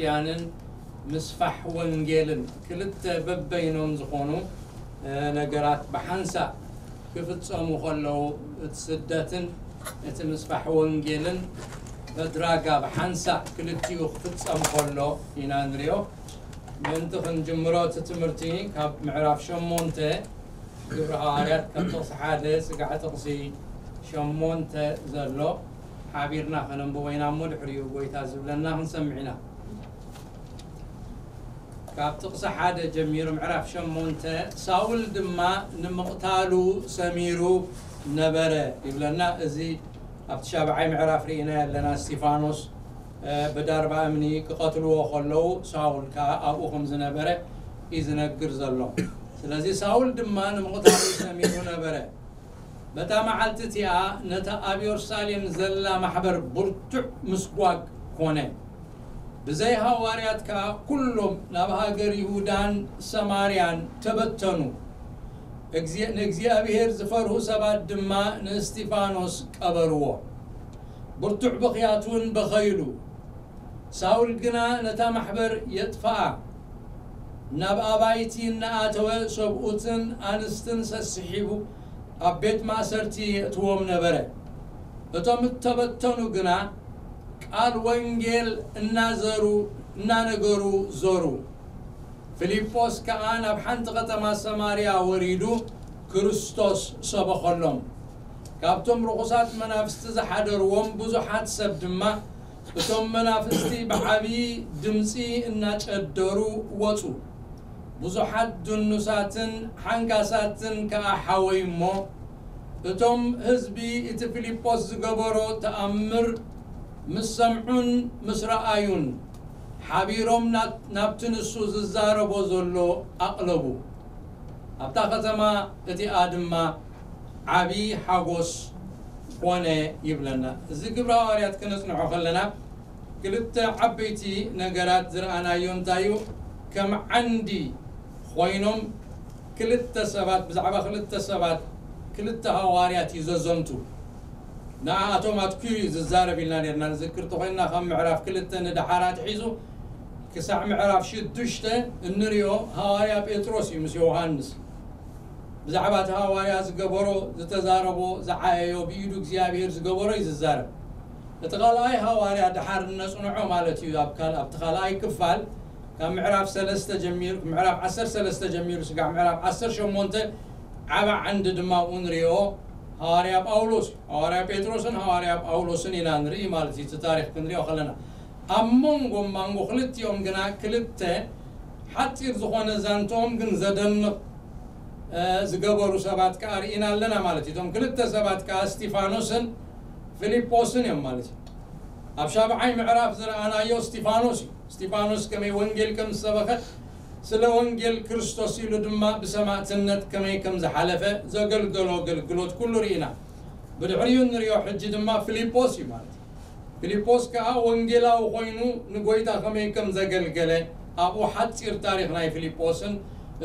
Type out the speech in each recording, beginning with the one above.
ያንን ምስፋሕ ወንጌልን ክልተ በበይኖም ዝኾኑ ነገራት ብሓንሳእ ክፍጸሙ ከለዉ፣ እቲ ስደትን እቲ ምስፋሕ ወንጌልን በድራጋ ብሓንሳእ ክልቲኡ ክፍጸም ከሎ ኢና ንሪኦ። ምእንቲ ክንጅምሮ እቲ ትምህርቲ ካብ ምዕራፍ ሸሞንተ ግብሪ ሃዋርያት ካብ ጥቕሲ ሓደ ስጋዕ ጥቕሲ ሸሞንተ ዘሎ ሓቢርና ከነንብቦ ኢና እሞ ድሕሪኡ ጎይታ ዝብለና ክንሰምዕ ኢና። ካብ ጥቕሲ ሓደ ጀሚሩ ምዕራፍ ሸሞንተ፣ ሳውል ድማ ንምቕታሉ ሰሚሩ ነበረ ይብለና። እዚ ኣብቲ ሻብዓይ ምዕራፍ ርኢና ኣለና። እስቲፋኖስ ብዳርባ እምኒ ክቐትልዎ ከለዉ ሳውል ከኣ ኣብኡ ከም ዝነበረ እዩ ዝነግር ዘሎ። ስለዚ ሳውል ድማ ንምቕታሉ ሰሚሩ ነበረ። በታ መዓልቲ እቲኣ ነታ ኣብ የሩሳሌም ዘላ ማሕበር ብርቱዕ ምስጓግ ኮነ። ብዘይ ሃዋርያት ከኣ ኩሎም ናብ ሃገር ይሁዳን ሰማርያን ተበተኑ። ንእግዚኣብሔር ዝፈርሁ ሰባት ድማ ንእስቲፋኖስ ቀበርዎ። ብርቱዕ ብኽያት እውን በኸይሉ። ሳውል ግና ነታ ማሕበር የጥፍኣ፣ ናብ ኣባይቲ እናኣተወ ሰብኡትን ኣንስትን ሰስሒቡ ኣብ ቤት ማእሰርቲ የእትዎም ነበረ። እቶም እተበተኑ ግና ቃል ወንጌል እናዘሩ እናነገሩ ዞሩ። ፊልጶስ ከኣ ናብ ሓንቲ ከተማ ሰማርያ ወሪዱ ክርስቶስ ሰበኸሎም። ካብቶም ርኹሳት መናፍስቲ ዝሓደርዎም ብዙሓት ሰብ ድማ እቶም መናፍስቲ ብዓብዪ ድምፂ እናጨደሩ ወፁ። ብዙሓት ድኑሳትን ሓንካሳትን ከኣ ሓወዩ እሞ፣ እቶም ህዝቢ እቲ ፊልጶስ ዝገበሮ ተኣምር ምስ ሰምዑን ምስ ረኣዩን፣ ሓቢሮም ናብቲ ንሱ ዝዛረቦ ዘሎ ኣቕለቡ። ኣብታ ከተማ እቲኣ ድማ ዓብዪ ሓጎስ ኮነ ይብለና። እዚ ግብረ ሃዋርያት ክነጽንዖ ከለና ክልተ ዓበይቲ ነገራት ዝረኣናዮ እንታይ እዩ? ከም ዓንዲ ኮይኖም ክልተ ሰባት፣ ብዛዕባ ክልተ ሰባት፣ ክልተ ሃዋርያት እዩ ዘዘንቱ። ንኣቶም ኣትኪሩ እዩ ዝዛረብ ኢልና ነርና ንዝክር ተኾይንና፣ ካብ ምዕራፍ ክልተ ንደሓር ኣትሒዙ ክሳዕ ምዕራፍ ሽዱሽተ እንሪኦ ሃዋርያ ጴጥሮስ እዩ ምስ ዮሃንስ ብዛዕባ እቲ ሃዋርያ ዝገበሮ፣ ዝተዛረቦ፣ ዝዓየዮ፣ ብኢዱ እግዚኣብሔር ዝገበሮ እዩ ዝዛረብ። እቲ ካልኣይ ሃዋርያ ደሓር እነጽንዖ ማለት እዩ። ኣብ ካል-፣ ኣብቲ ካልኣይ ክፋል ካብ ምዕራፍ ሰለስተ ጀሚሩ፣ ምዕራፍ ዓሰርተ ሰለስተ ጀሚሩ ስጋዕ ምዕራፍ ዓሰርተ ሸሞንተ ዓቢ ዓንዲ ድማ ኣብኡ ንሪኦ ሃዋርያ ጳውሎስ እዩ። ሃዋርያ ጴጥሮስን ሃዋርያ ጳውሎስን ኢና ንርኢ ማለት እዩ። እቲ ታሪኽ ክንሪኦ ከለና ኣብ መንጎ መንጎ ክልቲኦም ግና ክልተ ሓፂር ዝኾነ ዛንትኦም ግን ዘደንቕ ዝገበሩ ሰባት ከኣ ርኢና ኣለና ማለት እዩ። እቶም ክልተ ሰባት ከኣ እስቲፋኖስን ፊልጶስን እዮም ማለት እዩ። ኣብ ሻብዓይ ምዕራፍ ዝረኣናዮ እስቲፋኖስ እዩ። እስቲፋኖስ ከመይ ወንጌል ከም ዝሰበኸ፣ ስለ ወንጌል ክርስቶስ ኢሉ ድማ ብሰማእትነት ከመይ ከም ዝሓለፈ ዘገልገሎ ኣገልግሎት ኩሉ ርኢና። ብድሕሪኡ እንሪኦ ሕጂ ድማ ፊልጶስ እዩ ማለት እዩ። ፊልጶስ ከኣ ወንጌላዊ ኮይኑ ንጎይታ ከመይ ከም ዘገልገለ ኣብኡ ሓጺር ታሪኽ ናይ ፊልጶስን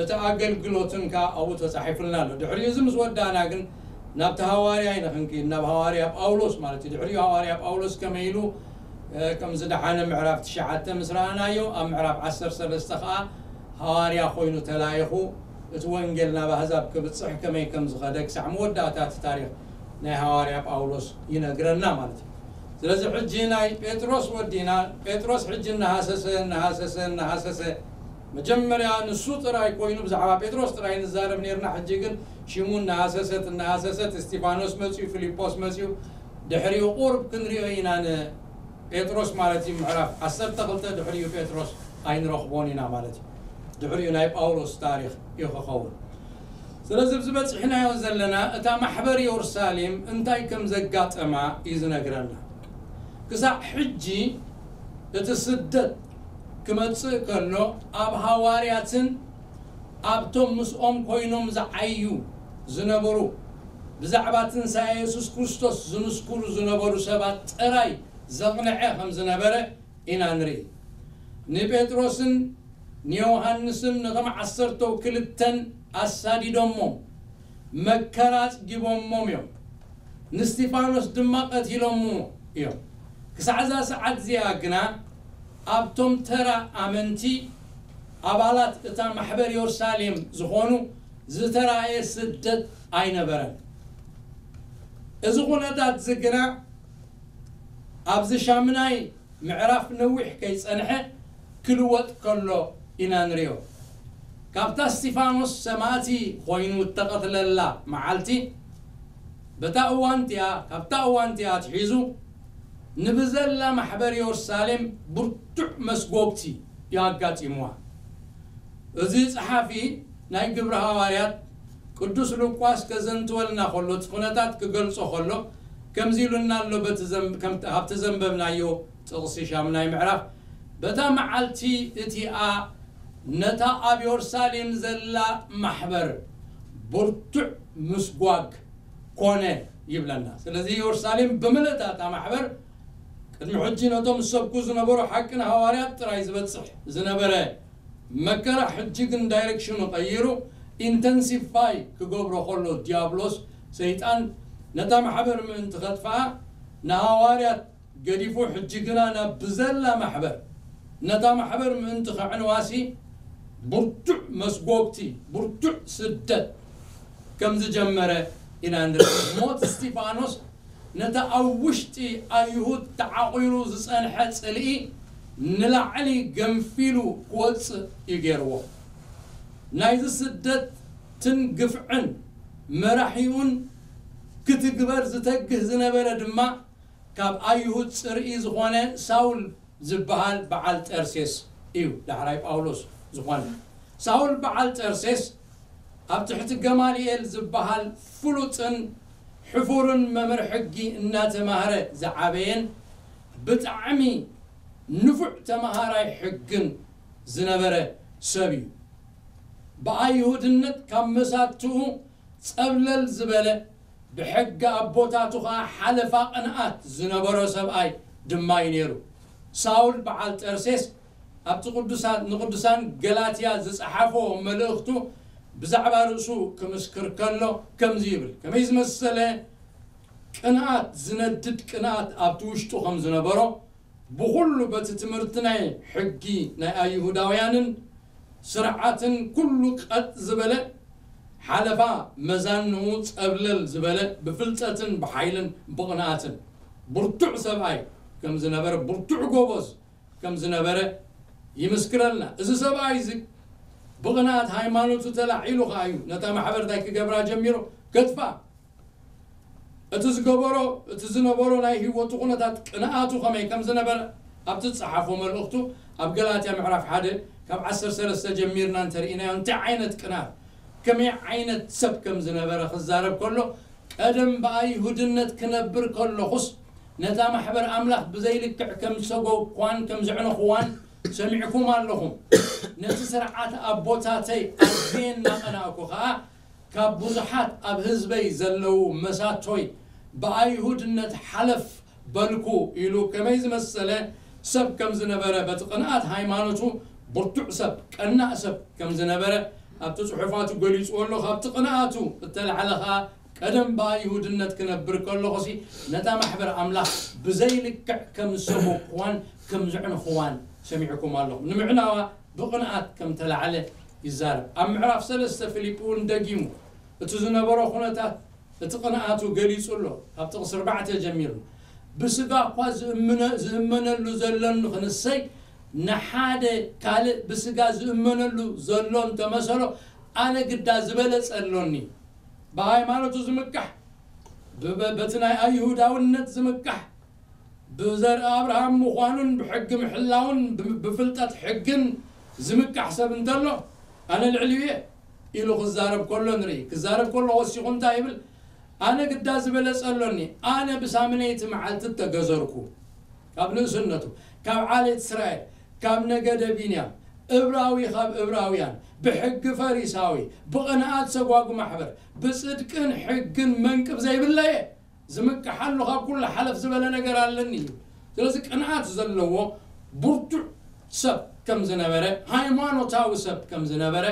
እቲ ኣገልግሎትን ከኣ ኣብኡ ተጻሒፉልና ኣሎ። ድሕሪኡ እዚ ምስ ወዳእና ግን ናብቲ ሃዋርያ ኢና ክንከይድ፣ ናብ ሃዋርያ ጳውሎስ ማለት እዩ። ድሕሪኡ ሃዋርያ ጳውሎስ ከመይ ኢሉ ከም ዝደሓነ ምዕራፍ ትሽዓተ ምስ ረኣናዮ፣ ኣብ ምዕራፍ ዓሰርተ ሰለስተ ከኣ ሃዋርያ ኮይኑ ተላኢኹ እቲ ወንጌል ናብ ኣህዛብ ክብጽሕ ከመይ ከም ዝኸደ ክሳዕ መወዳእታ እቲ ታሪኽ ናይ ሃዋርያ ጳውሎስ ይነግረና ማለት እዩ። ስለዚ ሕጂ ናይ ጴጥሮስ ወዲና፣ ጴጥሮስ ሕጂ እናሃሰሰ እናሃሰሰ እናሃሰሰ፣ መጀመርያ ንሱ ጥራይ ኮይኑ ብዛዕባ ጴጥሮስ ጥራይ ንዛረብ ነርና። ሕጂ ግን ሽሙ እናሃሰሰት እናሃሰሰት እስቲፋኖስ መጽዩ፣ ፊልጶስ መጽዩ፣ ድሕሪኡ ቁርብ ክንሪኦ ኢና ንጴጥሮስ ማለት እዩ። ምዕራፍ ዓሰርተ ክልተ ድሕሪኡ ጴጥሮስ ኣይንረኽቦን ኢና ማለት እዩ። ድሕሪኡ ናይ ጳውሎስ ታሪኽ እዩ ክኸውን። ስለዚ ኣብዚ በጺሕናዮ ዘለና እታ ማሕበር የሩሳሌም እንታይ ከም ዘጋጠማ እዩ ዝነግረና። ክሳዕ ሕጂ እቲ ስደት ክመጽእ ከሎ ኣብ ሃዋርያትን ኣብቶም ምስኦም ኮይኖም ዝዓዩ ዝነበሩ ብዛዕባ ትንሳኤ የሱስ ክርስቶስ ዝምስክሩ ዝነበሩ ሰባት ጥራይ ዘቕንዐ ከም ዝነበረ ኢና ንርኢ። ንጴጥሮስን ንዮሃንስን ነቶም ዓሰርተው ክልተን ኣሳዲዶሞም፣ መከራ ኣጽጊቦሞም እዮም። ንስቲፋኖስ ድማ ቀቲሎምዎ እዮም። ክሳዕ እዛ ሰዓት እዚኣ ግና ኣብቶም ተራ ኣመንቲ ኣባላት እታ ማሕበር የሩሳሌም ዝኾኑ ዝተራእየ ስደት ኣይነበረን። እዚ ኩነታት እዚ ግና ኣብዚ ሻምናይ ምዕራፍ ነዊሕ ከይጸንሐ ክልወጥ ከሎ ኢና ንሪኦ። ካብታ እስጢፋኖስ ሰማእቲ ኮይኑ እተቐትለላ መዓልቲ፣ በታ እዋን እቲኣ፣ ካብታ እዋን እቲኣ ኣትሒዙ ንብዘላ ማሕበር የሩሳሌም ብርቱዕ መስጎግቲ እዩ ኣጋጢምዋ። እዚ ጸሓፊ ናይ ግብሪ ሃዋርያት ቅዱስ ሉቃስ ከዘንትወልና ከሎ፣ እቲ ኩነታት ክገልጾ ከሎ፣ ከምዚ ኢሉና ኣሎ። በቲ ዘም-፣ ከም-፣ ኣብቲ ዘንበብናዮ ጥቕሲ ሻምናይ ምዕራፍ፣ በታ መዓልቲ እቲኣ ነታ ኣብ የሩሳሌም ዘላ ማሕበር ብርቱዕ ምስጓግ ኮነ ይብለና። ስለዚ የሩሳሌም ብምልእታ እታ ማሕበር ቅድሚ ሕጂ ነቶም ዝሰብኩ ዝነበሩ ሓቂ ንሃዋርያት ጥራይ ዝበጽሕ ዝነበረ መከራ፣ ሕጂ ግን ዳይሬክሽኑ ቀይሩ፣ ኢንተንሲፋይ ክገብሮ ከሎ፣ ዲያብሎስ ሰይጣን ነታ ማሕበር ምእንቲ ከጥፍኣ ንሃዋርያት ገዲፉ፣ ሕጂ ግና ናብ ብዘላ ማሕበር፣ ነታ ማሕበር ምእንቲ ከዕንዋሲ ብርቱዕ መስጎግቲ፣ ብርቱዕ ስደት ከም ዝጀመረ ኢና ንርኢ። ሞት እስጢፋኖስ ነቲ ኣብ ውሽጢ ኣይሁድ ተዓቑሩ ዝጸንሐ ጽልኢ ንላዕሊ ገንፊሉ ክወጽእ እዩ ገይርዎ። ናይዚ ስደትን ግፍዕን መራሒኡን ክትግበር ዝተግህ ዝነበረ ድማ ካብ ኣይሁድ ጽርኢ ዝኾነ ሳውል ዝበሃል በዓል ጠርሴስ እዩ። ዳሕራይ ጳውሎስ ዝኾነ ሳውል በዓል ጠርሴስ ኣብ ትሕቲ ገማልኤል ዝበሃል ፍሉጥን ሕፉርን መምህር ሕጊ እናተማህረ ዝዓበየን ብጣዕሚ ንፉዕ ተማሃራይ ሕግን ዝነበረ ሰብ እዩ። ብኣይሁድነት ካብ መሳትኡ ጸብለል ዝበለ፣ ብሕጊ ኣቦታቱ ኸኣ ሓለፋ ቅንኣት ዝነበሮ ሰብኣይ ድማ እዩ ነይሩ። ሳውል በዓል ጠርሴስ ኣብቲ ቅዱሳን፣ ንቅዱሳን ገላትያ ዝጸሓፎ መልእኽቱ ብዛዕባ ርእሱ ክምስክር ከሎ ከምዚ ይብል፣ ከመይ ዝመሰለ ቅንኣት፣ ዝነድድ ቅንኣት ኣብቲ ውሽጡ ከም ዝነበሮ፣ ብኹሉ በቲ ትምህርቲ ናይ ሕጊ ናይ ኣይሁዳውያንን ስርዓትን ኩሉ ቀጥ ዝበለ፣ ሓለፋ መዛንኡ ጸብለል ዝበለ፣ ብፍልጠትን ብሓይልን ብቕንኣትን ብርቱዕ ሰብኣይ ከም ዝነበረ፣ ብርቱዕ ጎበዝ ከም ዝነበረ ይምስክረልና። እዚ ሰብኣይ እዚ ብቕንኣት ሃይማኖቱ ተላዒሉ ኸኣ እዩ ነታ ማሕበር እንታይ ክገብራ ጀሚሩ? ከጥፋ። እቲ ዝገበሮ፣ እቲ ዝነበሮ ናይ ህይወቱ ኩነታት፣ ቅንኣቱ ከመይ ከም ዝነበረ ኣብቲ ዝጸሓፎ መልእኽቱ፣ ኣብ ገላትያ ምዕራፍ ሓደ ካብ ዓሰርተ ሰለስተ ጀሚርና እንተርኢናዮ፣ እንታይ ዓይነት ቅንኣት፣ ከመይ ዓይነት ሰብ ከም ዝነበረ ክዛረብ ከሎ፣ ቀደም ብኣይሁድነት ክነብር ከለኹስ፣ ነታ ማሕበር ኣምላኽ ብዘይልክዕ ከም ዝሰጎግኳን ከም ዘዕነኽዋን ሰሚዕኩም ኣለኹም። ነቲ ስርዓት ኣቦታተይ ኣዝየ እናቐናእኩ ኸኣ፣ ካብ ብዙሓት ኣብ ህዝበይ ዘለዉ መሳቶይ ብኣይሁድነት ሓለፍ በልኩ ኢሉ ከመይ ዝመሰለ ሰብ ከም ዝነበረ፣ በቲ ቅንኣት ሃይማኖቱ ብርቱዕ ሰብ፣ ቀናእ ሰብ ከም ዝነበረ ኣብቲ ጽሑፋቱ ገሊጽዎ ኣሎ። ካብቲ ቅንኣቱ እተላዕለ ኸኣ፣ ቀደም ብኣይሁድነት ክነብር ከለኹሲ፣ ነታ ማሕበር ኣምላኽ ብዘይልክዕ ከም ዝሰጎግኩዋን ከም ዘዕነኽዋን ሰሚዕኩም ኣለኹም። ንምዕናዋ ብቕንኣት ከም ተላዕለ ይዛረብ። ኣብ ምዕራፍ ሰለስተ ፊልጲ እውን ደጊሙ እቲ ዝነበሮ ኩነታት፣ እቲ ቅንኣቱ ገሊጹ ኣሎ። ካብ ጥቕሲ ኣርባዕተ ጀሚሩ፣ ብስጋ እኳ ዝእምነ-፣ ዝእመነሉ ዘሎኒ ክንሰይ፣ ንሓደ ካልእ ብስጋ ዝእመነሉ ዘሎ እንተመሰሎ፣ ኣነ ግዳ ዝበለጸ ኣሎኒ። ብሃይማኖቱ ዝምካሕ፣ ብበ-፣ በቲ ናይ ኣይሁዳውነት ዝምካሕ፣ ብዘርኢ ኣብርሃም ምዃኑን ብሕጊ ምሕላውን ብ-፣ ብፍልጠት ሕግን ዝምካሕ ሰብ እንተሎ፣ ኣነ ልዕሊኡ እየ ኢሉ ክዛረብ ከሎ ንርኢ። ክዛረብ ከሎ ወሲኹ እንታይ ይብል? ኣነ ግዳ ዝበለጸ ኣሎኒ፣ ኣነ ብሳምነይቲ መዓልቲ እተገዘርኩ፣ ካብ ንእስነቱ፣ ካብ ዓሌት እስራኤል፣ ካብ ነገደ ቢንያም፣ እብራዊ ካብ እብራውያን፣ ብሕጊ ፈሪሳዊ፣ ብቕንኣት ሰጓጉ ማሕበር፣ ብጽድቅን ሕግን መንቅብ ዘይብለየ፣ ዝምክሓሉ ካብ ኩሉ ሓለፍ ዝበለ ነገር ኣለኒ እዩ። ስለዚ ቅንኣት ዘለዎ ብርቱዕ ሰብ ከም ዝነበረ፣ ሃይማኖታዊ ሰብ ከም ዝነበረ፣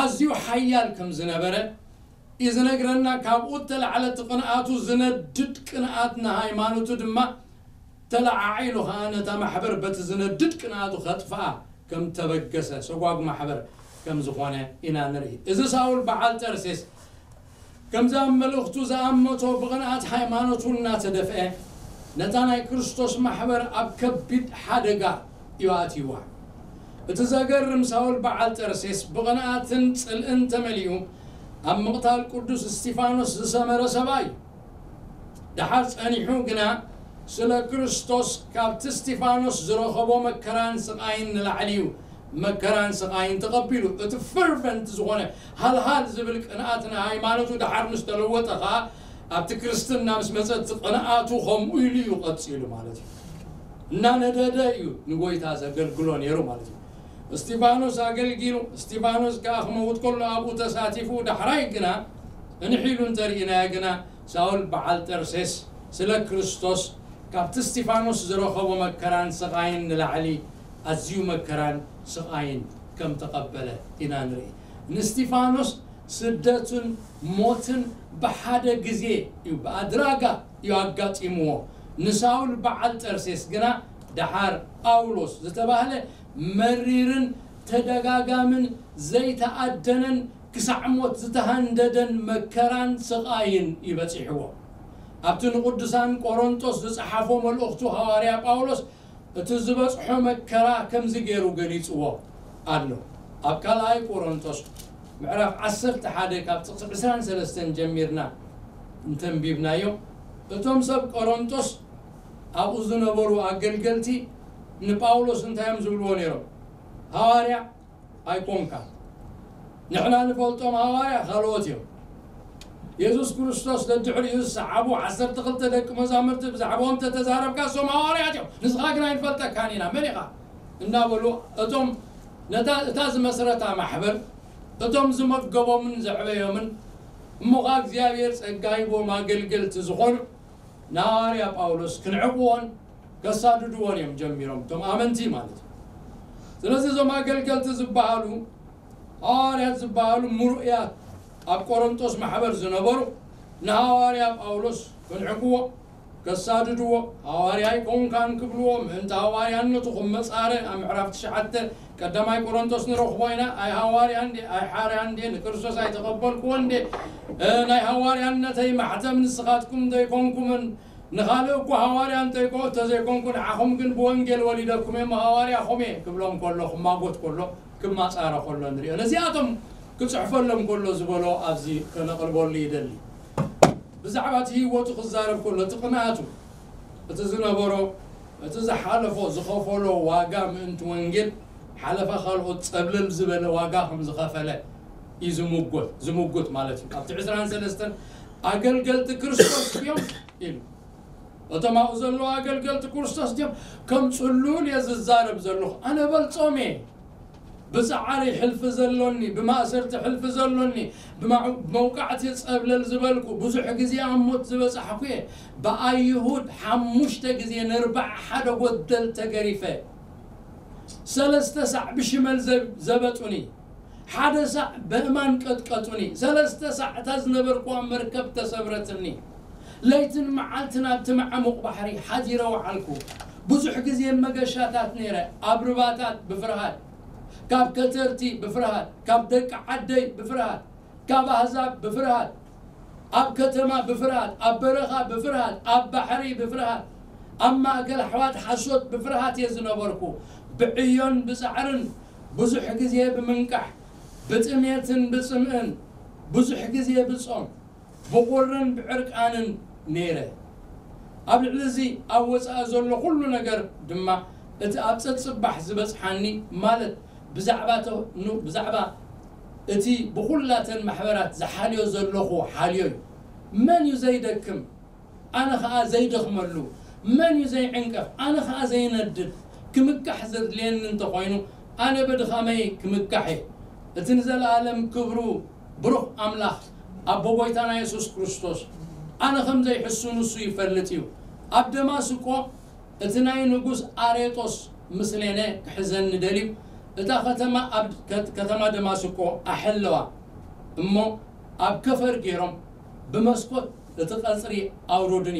ኣዝዩ ሓያል ከም ዝነበረ እዩ ዝነግረና። ካብኡ እተላዕለ እቲ ቅንኣቱ ዝነድድ ቅንኣት ንሃይማኖቱ ድማ ተለዓዒሉ ኸኣ ነታ ማሕበር በቲ ዝነድድ ቅንኣቱ ኸጥፍኣ ከም ተበገሰ፣ ሰጓጉ ማሕበር ከም ዝኾነ ኢና ንርኢ። እዚ ሳውል በዓል ጠርሴስ ከምዚ ኣብ መልእኽቱ ዝኣመቶ ብቕንኣት ሃይማኖቱ እናተደፍአ፣ ነታ ናይ ክርስቶስ ማሕበር ኣብ ከቢድ ሓደጋ እዩ ኣትይዋ። እቲ ዘገርም ሳውል በዓል ጠርሴስ ብቕንኣትን ጽልእን ተመሊኡ ኣብ ምቕታል ቅዱስ እስጢፋኖስ ዝሰመረ ሰብኣይ እዩ። ደሓር ጸኒሑ ግና ስለ ክርስቶስ ካብቲ እስጢፋኖስ ዝረኸቦ መከራን ስቓይን ንላዕሊ እዩ መከራን ስቓይን ተቐቢሉ። እቲ ፈርቨንት ዝኾነ ሃልሃል ዝብል ቅንኣት ንሃይማኖቱ ደሓር ምስ ተለወጠ ኸኣ ኣብቲ ክርስትና ምስ መጸ እቲ ቅንኣቱ ከምኡ ኢሉ እዩ ቀጺሉ ማለት እዩ። እናነደደ እዩ ንጎይታ ዘገልግሎ ነይሩ ማለት እዩ። እስጢፋኖስ ኣገልጊሉ፣ እስጢፋኖስ ከኣ ክመውት ከሎ ኣብኡ ተሳቲፉ፣ ዳሕራይ ግና እንሕ ኢሉ እንተርኢናዮ ግና ሳውል በዓል ጠርሴስ ስለ ክርስቶስ ካብቲ እስጢፋኖስ ዝረኸቦ መከራን ስቓይን ንላዕሊ ኣዝዩ መከራን ስቓይን ከም ተቐበለ ኢና ንርኢ። ንእስጢፋኖስ ስደትን ሞትን ብሓደ ግዜ እዩ፣ ብኣድራጋ እዩ ኣጋጢምዎ። ንሳውል በዓል ጠርሴስ ግና ደሓር ጳውሎስ ዝተባህለ መሪርን ተደጋጋምን ዘይተኣደነን ክሳዕ ሞት ዝተሃንደደን መከራን ስቓይን እዩ በጺሕዎ። ኣብቲ ንቕዱሳን ቆሮንጦስ ዝጸሓፎ መልእኽቱ ሃዋርያ ጳውሎስ እቲ ዝበጽሖ መከራ ከምዚ ገይሩ ገሊጽዎ ኣሎ። ኣብ ካልኣይ ቆሮንጦስ ምዕራፍ ዓሰርተ ሓደ ካብ ጥቕሲ ዕስራን ሰለስተን ጀሚርና እንተንቢብናዮ፣ እቶም ሰብ ቆሮንጦስ ኣብኡ ዝነበሩ ኣገልገልቲ ንጳውሎስ እንታይ እዮም ዝብልዎ ነይሮም? ሃዋርያ ኣይኮንካን። ንሕና ንፈልጦም ሃዋርያ ካልኦት እዮም። የሱስ ክርስቶስ ደድሕሪኡ ዝሰዓቡ ዓሰርተ ክልተ ደቂ መዛሙርቲ ብዛዕባኦም ተተዛረብካ፣ እሶም ሃዋርያት እዮም፣ ንስኻ ግን ኣይንፈልጠካን ኢና፣ መን ኢኻ? እናበሉ እቶም ነታ፣ እታ ዝመስረታ ማሕበር፣ እቶም ዝመገቦምን ዘዕበዮምን፣ እሞ ኸኣ እግዚኣብሔር ጸጋ ሂቦም ኣገልገልቲ ዝኾኑ ንሃዋርያ ጳውሎስ ክንዕቅዎን ከሳድድዎን እዮም ጀሚሮም፣ እቶም ኣመንቲ ማለት እዩ። ስለዚ እዞም ኣገልገልቲ ዝበሃሉ፣ ሃዋርያት ዝበሃሉ ምሩእያት ኣብ ቆሮንጦስ ማሕበር ዝነበሩ ንሃዋርያ ጳውሎስ ክንዕቅዎ፣ ከሳድድዎ፣ ሃዋርያ ኣይኮንካን ክብልዎ፣ ምእንቲ ሃዋርያነቱ ክመጻረ ኣብ ምዕራፍ ትሽዓተ ቀዳማይ ቆሮንቶስ ንረኽቦ ኢና። ኣይ ሃዋርያ እንዴ፣ ኣይ ሓርያ እንዴ፣ ንክርስቶስ ኣይተቐበልክዎ እንዴ፣ እ፣ ናይ ሃዋርያነተይ ማሕተም ንስኻትኩም እንተይኮንኩምን፣ ንኻልእ እኮ ሃዋርያ እንተይኮ-፣ እንተዘይኮንኩ፣ ንዓኹም ግን ብወንጌል ወሊደኩም እየ፣ እሞ ሃዋርያኹም እየ ክብሎም ከሎ፣ ክማጎት ከሎ፣ ክማጻረ ከሎ ንሪኦ። ነዚኣቶም ክጽሕፈሎም ከሎ ዝበሎ ኣብዚ ከነቕርበሉ ይደሊ። ብዛዕባ እቲ ህይወቱ ክዛረብ ከሎ፣ እቲ ቅንኣቱ፣ እቲ ዝነበሮ፣ እቲ ዝሓለፎ፣ ዝኸፈሎ ዋጋ ምእንቲ ወንጌል፣ ሓለፋ ካልኦት ጸብለል ዝበለ ዋጋ ከም ዝኸፈለ እዩ ዝምጎት፣ ዝምጉት ማለት እዩ። ኣብቲ ዕስራን ሰለስተን ኣገልገልቲ ክርስቶስ ድዮም ኢሉ። እቶም ኣብኡ ዘለዉ ኣገልገልቲ ክርስቶስ ድዮም? ከም ጽሉል እየ ዝዛረብ ዘለኹ። ኣነ በልጾም እየ። ብጻዕሪ ሕልፊ ዘሎኒ፣ ብማእሰርቲ ሕልፊ ዘሎኒ፣ ብማዕ-፣ ብመውቃዕቲ ጸብለል ዝበልኩ፣ ብዙሕ ግዜ ኣብ ሞት ዝበጻሕኩ እየ። ብኣይሁድ ሓሙሽተ ግዜ ነርባዕ ሓደ ጎደል ተገሪፈ። ሰለስተ ሳዕ ብሽመል ዘብ-፣ ዘበጡኒ። ሓደ ሳዕ በእማን ቀጥቀጡኒ። ሰለስተ ሳዕ እታ ዝነበርኩዋ መርከብ ተሰብረትኒ። ለይትን መዓልትን ኣብቲ መዓሙቕ ባሕሪ ሓዲረ ወዓልኩ። ብዙሕ ግዜ መገሻታት ነይረ፣ ኣብ ርባታት ብፍርሃት፣ ካብ ከተርቲ ብፍርሃት፣ ካብ ደቂ ዓደይ ብፍርሃት፣ ካብ ኣህዛብ ብፍርሃት፣ ኣብ ከተማ ብፍርሃት፣ ኣብ በረኻ ብፍርሃት፣ ኣብ ባሕሪ ብፍርሃት፣ ኣብ ማእከል ኣሕዋት ሓሶት ብፍርሃት እየ ዝነበርኩ። ብዕዮን ብጻዕርን፣ ብዙሕ ግዜ ብምንቃሕ፣ ብጥሜትን ብጽምእን፣ ብዙሕ ግዜ ብጾም፣ ብቑርን ብዕርቃንን ነይረ። ኣብ ልዕሊ እዚ ኣብ ወጻኢ ዘሎ ኩሉ ነገር ድማ፣ እቲ ኣብ ጸጽባሕ ዝበጽሓኒ፣ ማለት ብዛዕባ ተ-፣ ኑ-፣ ብዛዕባ እቲ ብኹላተን ማሕበራት ዝሓልዮ ዘለኹ ሓልዮ እዩ። መን እዩ ዘይደክም? ኣነ ኸኣ ዘይደኽመሉ። መን እዩ ዘይዕንቀፍ? ኣነ ኸኣ ዘይነድድ። ክምካሕ ዘድልየኒ እንተኾይኑ፣ ኣነ ብድኻመይ ክምካሕ እየ። እቲ ንዘለኣለም ክብሩ ብሩኽ ኣምላኽ ኣቦ ጐይታና የሱስ ክርስቶስ፣ ኣነ ከም ዘይሕሱ ንሱ ይፈልጥ እዩ። ኣብ ደማስቆ እቲ ናይ ንጉስ ኣሬጦስ ምስሌነ ክሕዘኒ ደልዩ፣ እታ ከተማ ኣብ፣ ከት-፣ ከተማ ደማስቆ ኣሐለዋ። እሞ ኣብ ከፈር ገይሮም ብመስኮት እቲ ቀጽሪ ኣውረዱኒ።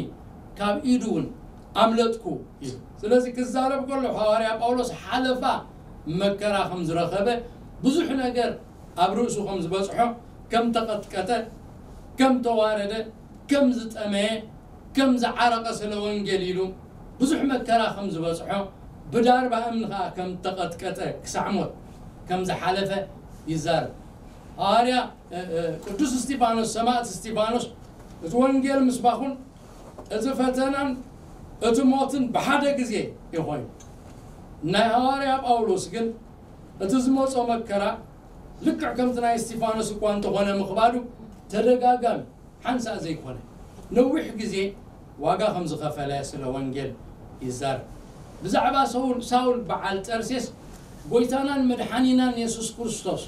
ካብ ኢዱ እውን ኣምለጥኩ ኢሉ። ስለዚ ክዛረብ ከሎ ሃዋርያ ጳውሎስ ሓለፋ መከራ ከም ዝረኸበ፣ ብዙሕ ነገር ኣብ ርእሱ ከም ዝበጽሖ፣ ከም ተቐጥቀጠ፣ ከም ተዋረደ፣ ከም ዝጠመየ፣ ከም ዝዓረቐ ስለ ወንጌል ኢሉ ብዙሕ መከራ ከም ዝበጽሖ፣ ብዳርባ እምኒ ኸኣ ከም ተቐጥቀጠ ክሳዕ ሞት ከም ዝሓለፈ ይዛረብ። ሃዋርያ፣ እ፣ እ፣ ቅዱስ እስጢፋኖስ፣ ሰማዕት እስጢፋኖስ፣ እቲ ወንጌል ምስባኹን እቲ ፈተናን እቲ ሞትን ብሓደ ግዜ እዩ ኮይኑ። ናይ ሃዋርያ ጳውሎስ ግን እቲ ዝመጾ መከራ ልክዕ ከምቲ ናይ እስጢፋኖስ እኳ እንተኾነ ምኽባዱ ተደጋጋሚ ሓንሳእ ዘይኮነ ነዊሕ ግዜ ዋጋ ከም ዝኸፈለ ስለ ወንጌል ይዛረብ። ብዛዕባ ሳውል፣ ሳውል በዓል ጠርሴስ ጎይታናን መድሓኒናን የሱስ ክርስቶስ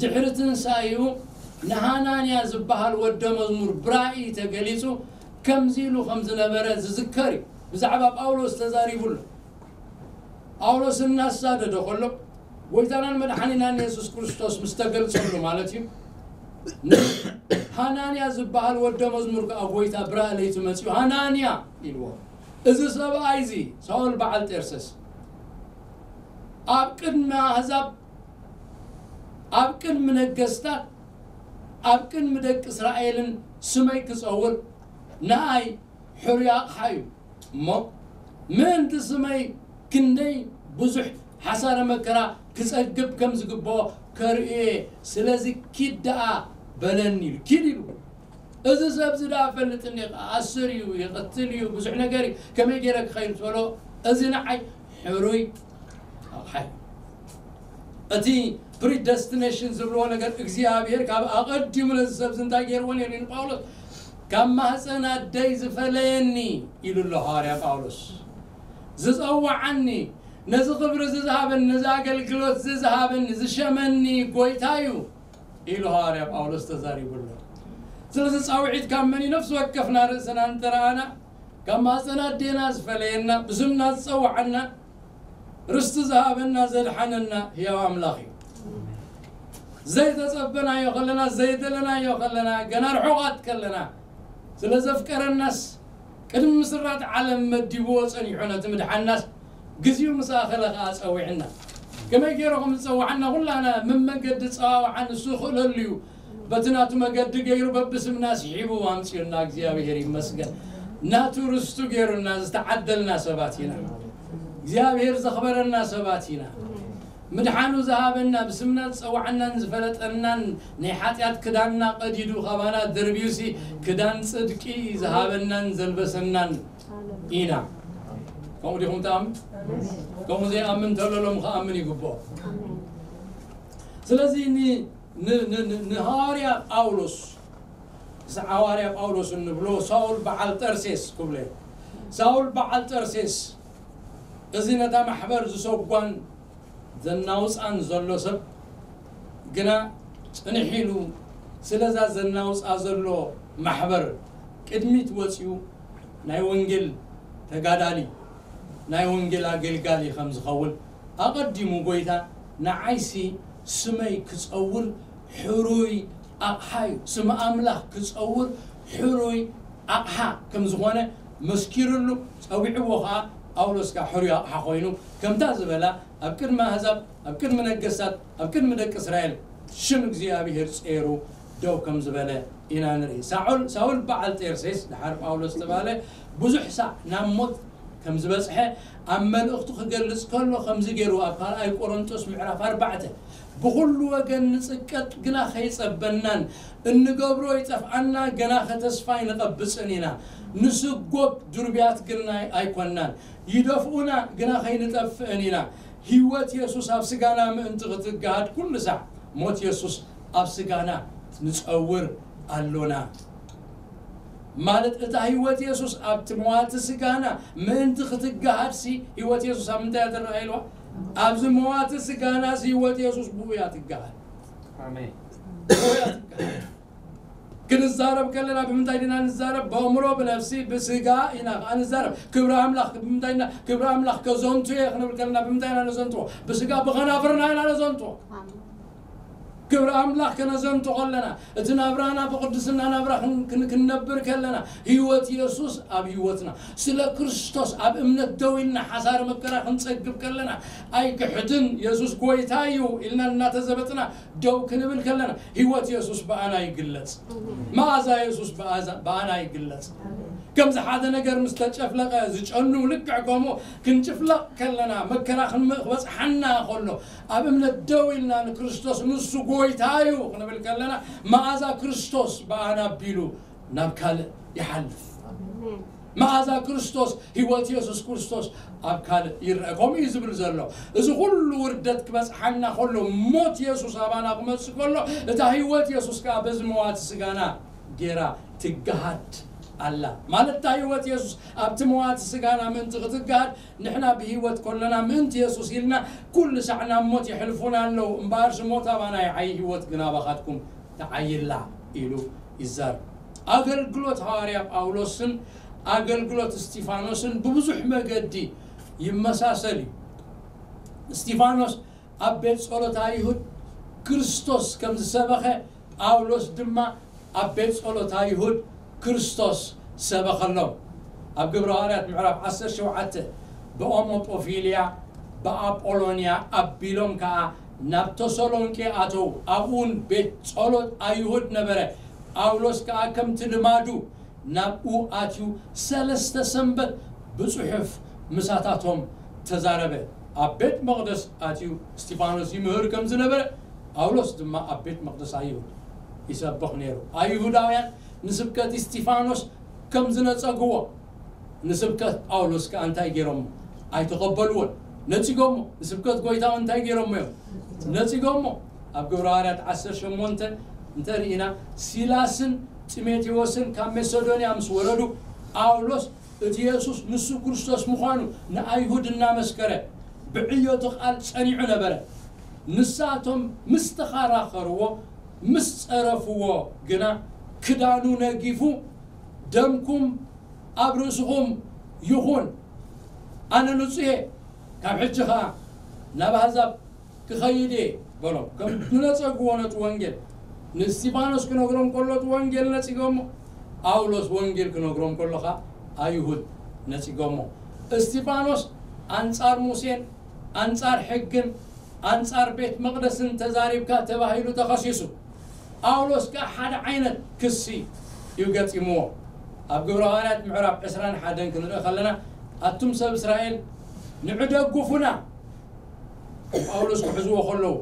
ድሕሪ ትንሳኤኡ ንሃናንያ ዝበሃል ወደ መዝሙር ብራእይ ተገሊጹ ከምዚ ኢሉ ከም ዝነበረ ዝዝከር እዩ። ብዛዕባ ጳውሎስ ተዛሪቡሉ። ጳውሎስ እናሳደደ ከሎ ጎይታናን መድሓኒናን የሱስ ክርስቶስ ምስ ተገልጸሉ ማለት እዩ። ሃናንያ ዝበሃል ወደ መዝሙር ከኣ ጎይታ ብራእ ለይቲ መጺኡ ሃናንያ ኢልዎ። እዚ ሰብኣይ እዚ ሳውል በዓል ጤርሰስ ኣብ ቅድሚ ኣህዛብ፣ ኣብ ቅድሚ ነገስታት፣ ኣብ ቅድሚ ደቂ እስራኤልን ስመይ ክጸውር ንኣይ ሕሩይ ኣቕሓ እዩ። እሞ ምእንቲ ስመይ ክንደይ ብዙሕ ሓሳረ መከራ ክጸግብ ከም ዝግብኦ ከርእዮ እየ። ስለዚ ኪድ ደኣ በለኒ ኢሉ። ኪድ ኢሉ። እዚ ሰብ እዚ ደኣ ፈልጥኒ፣ ኣስር እዩ፣ ይቐትል እዩ፣ ብዙሕ ነገር እዩ። ከመይ ገይረ ክኸይድ ትበሎ? እዚ ንዓይ ሕሩይ ኣቕሓ እዩ። እቲ ፕሪደስቲኔሽን ዝብልዎ ነገር እግዚኣብሔር ካብ ኣቐዲሙ ነዚ ሰብ እዚ እንታይ ገይርዎ ነይሩ? ንጳውሎስ ካብ ማህፀን ኣደይ ዝፈለየኒ ኢሉ ኣሎ ሃዋርያ ጳውሎስ። ዝፀዋዓኒ፣ ነዚ ክብሪ እዚ ዝሃበኒ፣ ነዚ ኣገልግሎት እዚ ዝሃበኒ፣ ዝሸመኒ ጎይታ እዩ ኢሉ ሃዋርያ ጳውሎስ ተዛሪቡ ኣሎ። ስለዚ ፃውዒት ካብ መን እዩ? ነፍሲ ወከፍና ርእስና እንተረኣና ካብ ማህፀን ኣዴና ዝፈለየና፣ ብስምና ዝፀዋዓና፣ ርስቲ ዝሃበና ዘድሓነና ህያው ኣምላኽ እዩ። ዘይተጸበናዮ ከለና፣ ዘይደለናዮ ከለና፣ ገና ርሑቓት ከለና፣ ስለ ዘፍቀረናስ ቅድሚ ምስራት ዓለም መዲብዎ ጸኒሑ ነቲ ምድሓንናስ ግዜኡ ምስ ኣኸለ ከኣ ጸዊዕና። ከመይ ገይሩ ከም ዝጸዋዓና ኩላና መመገዲ ጸዋውዓ ንሱ ይኽእለሉ እዩ። በቲ ናቱ መገዲ ገይሩ በብስምና ስሒቡ ኣምጺኡና እግዚኣብሔር ይመስገን። ናቱ ርስቱ ገይሩና ዝተዓደልና ሰባት ኢና። እግዚኣብሔር ዘኽበረና ሰባት ኢና። ምድሓኑ ዝሃበና፣ ብስምና ዝጸዋዓናን ዝፈለጠናን፣ ናይ ሓጢኣት ክዳንና ቀዲዱ ካባና ደርቢዩሲ ክዳን ጽድቂ ዝሃበናን ዘልበሰናን ኢና። ከምኡ ዲኹም ትኣምን? ከምኡ ዘይኣምን እንተሎ ሎም ክኣምን ይግብኦ። ስለዚ ን-፣ ን-፣ ን-፣ ን-፣ ንሃዋርያ ጳውሎስ፣ እዚ ሃዋርያ ጳውሎስ እንብሎ ሳውል በዓል ጠርሴስ ክብሎ እዩ። ሳውል በዓል ጠርሴስ እዚ ነታ ማሕበር ዝሰጓን ዘናውፃን ዘሎ ሰብ ግና ጽንሕ ኢሉ ስለዛ ዘናውፃ ዘሎ ማሕበር ቅድሚት ወፂኡ ናይ ወንጌል ተጋዳሊ፣ ናይ ወንጌል ኣገልጋሊ ከም ዝኸውን ኣቐዲሙ ጎይታ ንዓይሲ ስመይ ክጸውር ሕሩይ ኣቕሓ እዩ፣ ስም ኣምላኽ ክጸውር ሕሩይ ኣቕሓ ከም ዝኾነ መስኪርሉ፣ ጸዊዕዎ ኸኣ ጳውሎስ ከኣ ሕሩይ ኣቕሓ ኮይኑ ከምታ ዝበላ ኣብ ቅድሚ ኣህዛብ፣ ኣብ ቅድሚ ነገስታት፣ ኣብ ቅድሚ ደቂ እስራኤል ሽም እግዚኣብሔር ጸይሩ ደው ከም ዝበለ ኢና ንርኢ። ሳኦል፣ ሳውል በዓል ጤርሴስ፣ ደሓር ጳውሎስ ዝተባህለ፣ ብዙሕ ሳዕ ናብ ሞት ከም ዝበጽሐ ኣብ መልእኽቱ ክገልጽ ከሎ ከምዚ ገይሩ ኣብ ካልኣይ ቆሮንጦስ ምዕራፍ ኣርባዕተ፣ ብኹሉ ወገን ንጽቀጥ ግና ከይጸበናን እንገብሮ ይጠፍኣና፣ ገናኸ ተስፋ ኣይንቐብጽን ኢና። ንስጎግ ድሩብያት ግና ኣይኮናን፣ ይደፍኡና ግና ከይንጠፍእን ኢና። ህይወት የሱስ ኣብ ስጋና ምእንቲ ክትገሃድ ኩሉ ሳዕ ሞት የሱስ ኣብ ስጋና ንጸውር ኣሎና። ማለት እታ ህይወት የሱስ ኣብቲ መዋቲ ስጋና ምእንቲ ክትገሃድሲ ህይወት የሱስ ኣብ ምንታይ እያ ትረኣየልዋ? ኣብዚ መዋቲ ስጋናሲ ህይወት የሱስ ብኡ እያ ትገሃድ። ኣሜን። ብኡ እያ ትገሃድ። ክንዛረብ ከለና ብምንታይ ዲና ንዛረብ? በእምሮ፣ ብነፍሲ፣ ብስጋ ኢና ከዓ ንዛረብ። ክብሪ ኣምላኽ ብምንታይ ኢና? ክብሪ ኣምላኽ ከዘንቱ እየ ክንብል ከለና ብምንታይ ኢና ነዘንትዎ? ብስጋ ብኸናፍርና ኢና ነዘንትዎ። ክብሪ ኣምላኽ ከነዘንቱ ከለና፣ እቲ ናብራና ብቕድስና ናብራ ክን- ክን- ክንነብር ከለና፣ ህይወት የሱስ ኣብ ህይወትና፣ ስለ ክርስቶስ ኣብ እምነት ደው ኢልና ሓሳር መከራ ክንጸግብ ከለና፣ ኣይክሕድን፣ የሱስ ጎይታ እዩ ኢልና እናተዘበጥና ደው ክንብል ከለና፣ ህይወት የሱስ ብኣና ይግለጽ። መኣዛ የሱስ ብኣዛ- ብኣና ይግለጽ። ከምዚ ሓደ ነገር ምስ ተጨፍለቐ ዝጨኑ፣ ልክዕ ከምኡ ክንጭፍለቕ ከለና፣ መከራ ክንመ- ክበጽሓና ከሎ፣ ኣብ እምነት ደው ኢልና ንክርስቶስ ንሱ ጎይታ እዩ ክንብል ከለና፣ መኣዛ ክርስቶስ ብኣና ኣቢሉ ናብ ካልእ ይሓልፍ። መኣዛ ክርስቶስ፣ ህይወት የሱስ ክርስቶስ ኣብ ካልእ ይረአ። ከምኡ እዩ ዝብል ዘሎ። እዚ ኩሉ ውርደት ክበጽሓና ከሎ፣ ሞት የሱስ ኣባና ክመጽእ ከሎ፣ እታ ህይወት የሱስ ከኣ በዚ መዋቲ ስጋና ጌራ ትገሃድ ኣላ። ማለት እታ ህይወት የሱስ ኣብቲ መዋቲ ስጋና ምእንቲ ክትገሃድ፣ ንሕና ብህይወት ከለና ምእንቲ የሱስ ኢልና ኩሉ ሳዕ ናብ ሞት የሕልፉና ኣለዉ። እምበኣርሲ ሞት ኣባና ይዓዪ፣ ህይወት ግን ኣባኻትኩም ትዓይላ ኢሉ ይዛረብ። ኣገልግሎት ሃዋርያ ጳውሎስን ኣገልግሎት እስጢፋኖስን ብብዙሕ መገዲ ይመሳሰል እዩ። እስጢፋኖስ ኣብ ቤት ጸሎት ኣይሁድ ክርስቶስ ከም ዝሰበኸ፣ ጳውሎስ ድማ ኣብ ቤት ጸሎት ኣይሁድ ክርስቶስ ሰበኸሎም። ኣብ ግብረ ሃዋርያት ምዕራፍ ዓሰርተ ሸውዓተ፣ ብኦሞጶፊልያ ብኣጶሎንያ ኣቢሎም ከኣ ናብ ተሰሎንቄ ኣተዉ። ኣብኡን ቤት ጸሎት ኣይሁድ ነበረ። ጳውሎስ ከኣ ከምቲ ልማዱ ናብኡ ኣትዩ ሰለስተ ሰንበት ብጽሑፍ ምሳታቶም ተዛረበ። ኣብ ቤት መቕደስ ኣትዩ እስጢፋኖስ ይምህር ከም ዝነበረ፣ ጳውሎስ ድማ ኣብ ቤት መቕደስ ኣይሁድ ይሰብኽ ነይሩ። ኣይሁዳውያን ንስብከት እስጢፋኖስ ከም ዝነጸግዎ፣ ንስብከት ጳውሎስ ከኣ እንታይ ገይሮሞ? ኣይተቐበልዎን። ነጺጎሞ። ንስብከት ጎይታ እውን እንታይ ገይሮሞ እዮም? ነጺጎሞ። ኣብ ግብረ ሃዋርያት ዓሰርተ ሸሞንተ እንተርኢና፣ ሲላስን ጢሞቴዎስን ካብ መቄዶንያ ምስ ወረዱ፣ ጳውሎስ እቲ የሱስ ንሱ ክርስቶስ ምዃኑ ንኣይሁድ እናመስከረ ብዕዮ እቲ ቃል ጸኒዑ ነበረ። ንሳቶም ምስ ተኸራኸርዎ፣ ምስ ጸረፍዎ ግና፣ ክዳኑ ነጊፉ፣ "ደምኩም ኣብ ርእስኹም ይኹን፣ ኣነ ንጹህ እየ፣ ካብ ሕጂ ኸኣ ናብ ኣህዛብ ክኸይድ እየ" በሎም። ከም ዝነጸግዎ ነቲ ወንጌል ንእስጢፋኖስ ክነግሮም ከሎ፣ እቲ ወንጌል ነጺጎሞ። ጳውሎስ ወንጌል ክነግሮም ከሎ ኸኣ፣ ኣይሁድ ነጺጎሞ። እስጢፋኖስ ኣንጻር ሙሴን ኣንጻር ሕግን ኣንጻር ቤት መቕደስን ተዛሪብካ ተባሂሉ ተኸሲሱ። ጳውሎስ ከኣ ሓደ ዓይነት ክሲ እዩ ገጢምዎ። ኣብ ግብረ ሃዋርያት ምዕራፍ ዕስራን ሓደን ክንርኢ ከለና፣ ኣቱም ሰብ እስራኤል፣ ንዑ ደጉፉና፣ ጳውሎስ ክሕዝዎ ከለዉ፣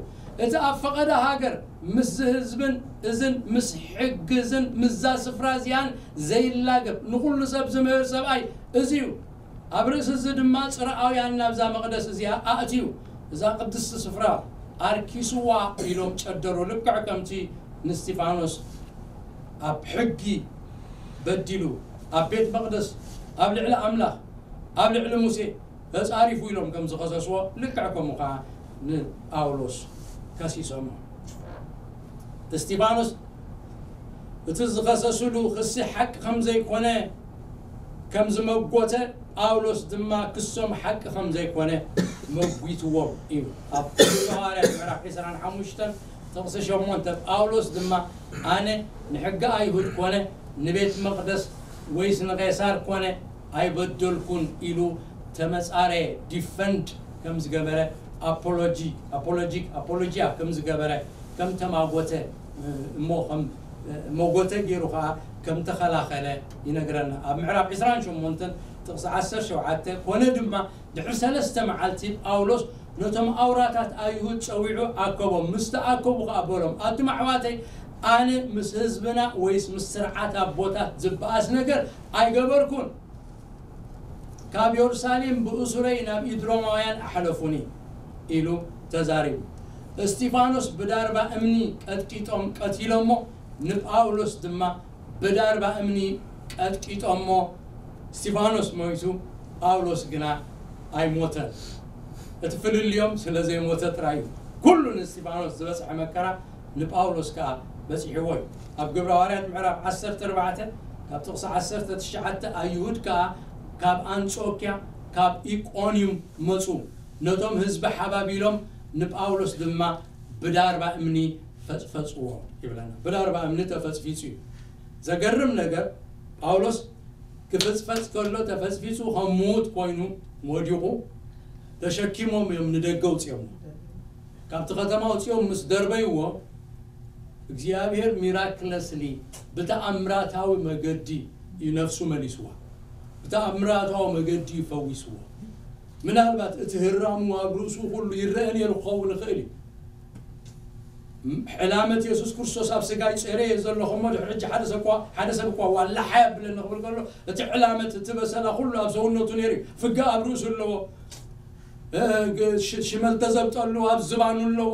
እቲ ኣብ ፈቐደ ሃገር ምስዚ ህዝብን እዝን፣ ምስ ሕግዝን ምስዛ ስፍራ እዚኣን ዘይላገብ፣ ንኹሉ ሰብ ዝምህር ሰብኣይ እዚ እዩ። ኣብ ርእሲ እዚ ድማ ጽርኣውያን ናብዛ መቕደስ እዚኣ ኣእትዩ፣ እዛ ቅድስቲ ስፍራ ኣርኪስዋ ኢሎም ጨደሩ። ልክዕ ከምቲ ንስቲፋኖስ ኣብ ሕጊ በዲሉ፣ ኣብ ቤት መቕደስ፣ ኣብ ልዕሊ ኣምላኽ፣ ኣብ ልዕሊ ሙሴ ተጻሪፉ ኢሎም ከም ዝኸሰስዎ፣ ልክዕ ከምኡ ኸዓ ንጳውሎስ ከሲሶሞ። እስቲፋኖስ እቲ ዝኸሰስሉ ክሲ ሓቂ ከም ዘይኮነ ከም ዝመጎተ፣ ጳውሎስ ድማ ክሶም ሓቂ ከም ዘይኮነ መጒትዎም እዩ። ኣብ ሃዋርያት ምዕራፍ ዕስራን ሓሙሽተን ጥቕሲ ሸሞንተ፣ ጳውሎስ ድማ፣ "ኣነ ንሕጊ ኣይሁድ ኮነ ንቤት መቕደስ ወይስ ንቄሳር ኮነ ኣይበደልኩን" ኢሉ ተመጻረየ፣ ዲፈንድ ከም ዝገበረ፣ ኣፖሎጂ፣ ኣፖሎጂክ፣ ኣፖሎጂያ ከም ዝገበረ፣ ከም ተማጎተ፣ እሞ ከም መጎተ ገይሩ ኸዓ ከም ተኸላኸለ ይነግረና። ኣብ ምዕራፍ ዕስራን ሸሞንተን ጥቕሲ ዓሰርተ ሸውዓተ፣ "ኮነ ድማ ድሕሪ ሰለስተ መዓልቲ ጳውሎስ ነቶም ኣውራታት ኣይሁድ ጸዊዑ ኣከቦም። ምስ ተኣከቡ ኸዓ በሎም፣ ኣቱም ኣሕዋተይ፣ ኣነ ምስ ህዝብና ወይስ ምስ ስርዓት ኣቦታት ዝበኣስ ነገር ኣይገበርኩን። ካብ የሩሳሌም ብእሱረይ ናብ ኢድሮማውያን ኣሕለፉኒ" ኢሉ ተዛሪቡ። እስቲፋኖስ ብዳርባ እምኒ ቀጥቂጦም ቀቲሎሞ፣ ንጳውሎስ ድማ ብዳርባ እምኒ ቀጥቂጦሞ። እስቲፋኖስ ሞይቱ፣ ጳውሎስ ግና ኣይሞተን። እቲ ፍልልዮም ስለ ዘይሞተ ጥራይ እዩ። ኩሉ ንእስቲፋኖስ ዝበጽሐ መከራ ንጳውሎስ ከኣ በጺሕዎ እዩ። ኣብ ግብረ ሃዋርያት ምዕራፍ ዓሰርተ ኣርባዕተ ካብ ጥቕሲ ዓሰርተ ትሽዓተ፣ ኣይሁድ ከኣ ካብ ኣንጾክያ ካብ ኢቆንዩም መጹ፣ ነቶም ህዝቢ ሓባቢሎም፣ ንጳውሎስ ድማ ብዳርባ እምኒ ፈጽፈጽዎ ይብለና። ብዳርባ እምኒ ተፈጽፊጹ እዩ። ዘገርም ነገር፣ ጳውሎስ ክፍጽፈጽ ከሎ ተፈጽፊጹ ከም ምዉት ኮይኑ ወዲቑ፣ ተሸኪሞም እዮም ንደገ ውጽኦም። ካብቲ ከተማ ውጽኦም ምስ ደርበይዎ፣ እግዚኣብሔር ሚራክለስሊ፣ ብተኣምራታዊ መገዲ እዩ ነፍሱ መሊስዋ። ብተኣምራታዊ መገዲ እዩ ፈዊስዎ። ምናልባት እቲ ህራሙ ኣብ ርእሱ ኩሉ ይረአ ነይሩ ክኸውን ይኽእል እዩ። ዕላመት የሱስ ክርስቶስ ኣብ ስጋይ ጸረ እየ ዘለኹ እሞ፣ ድሕሪ ሕጂ ሓደ ሰብ እኳ፣ ሓደ ሰብ እኳ ዋላ ሓይ ኣብለኒ ክብል ከሎ፣ እቲ ዕላመት፣ እቲ በሰላ ኩሉ ኣብ ሰውነቱ ነይሩ እዩ። ፍጋ ኣብ ርእሱ ኣለዎ። እ፣ ግ-፣ ሽ-፣ ሽመል ተዘብጠሉ ኣብ ዝባኑ ኣለዎ።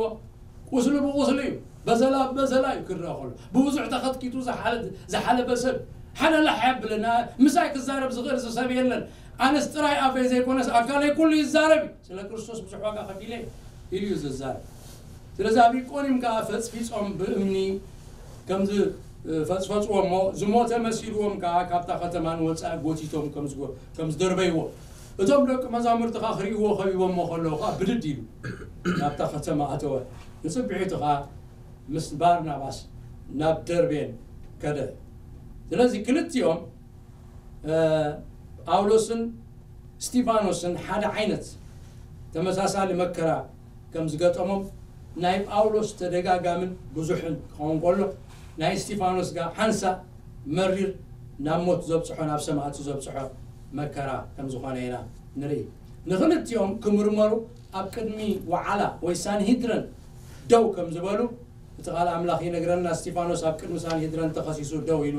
ቁስሊ ብቁስሊ እዩ። በሰላ ብበሰላ እዩ ክረአ ከሎ። ብብዙሕ ተኸትኪቱ ዝሓለ-፣ ዝሓለፈ ሰብ፣ ሓደ ላሕ የብልን። ኣ-፣ ምሳይ ክዛረብ ዝኽእል ሰብ የለን። ኣነስ ጥራይ ኣፈይ ዘይኮነስ ኣካለይ ኩሉ ይዛረብ እዩ። ስለ ክርስቶስ ብዙሕ ዋጋ ከፊለ ኢሉ እዩ ዝዛረብ። ስለዚ ኣብ ኢቆንዩም ከኣ ፈጽፊጾም ብእምኒ ከም ዝፈጽፈጽዎ እሞ፣ ዝሞተ መሲልዎም ከኣ ካብታ ከተማ ንወጻኢ ጎቲቶም ከም ዝጎ-፣ ከም ዝደርበይዎ፣ እቶም ደቂ መዛሙርቲ ከኣ ክርእይዎ ከቢቦሞ ከለዉ ከኣ ብድድ ኢሉ ናብታ ከተማ ኣተወ። ንጽብሒቱ ከኣ ምስ ባርናባስ ናብ ደርቤን ከደ። ስለዚ ክልቲኦም፣ እ፣ ጳውሎስን እስቲፋኖስን ሓደ ዓይነት ተመሳሳሊ መከራ ከም ዝገጠሞም፣ ናይ ጳውሎስ ተደጋጋምን ብዙሕን ክኸውን ከሎ፣ ናይ እስቲፋኖስ ጋር ሓንሳእ መሪር፣ ናብ ሞት ዘብጽሖ፣ ናብ ሰማእቲ ዘብጽሖ መከራ ከም ዝኾነ ኢና ንርኢ። ንኽልቲኦም ክምርመሩ ኣብ ቅድሚ ወዓላ ወይ ሳንሂድረን ደው ከም ዝበሉ እቲ ቃል ኣምላኽ ይነግረና። እስቲፋኖስ ኣብ ቅድሚ ሳንሂድረን ተኸሲሱ ደው ኢሉ፣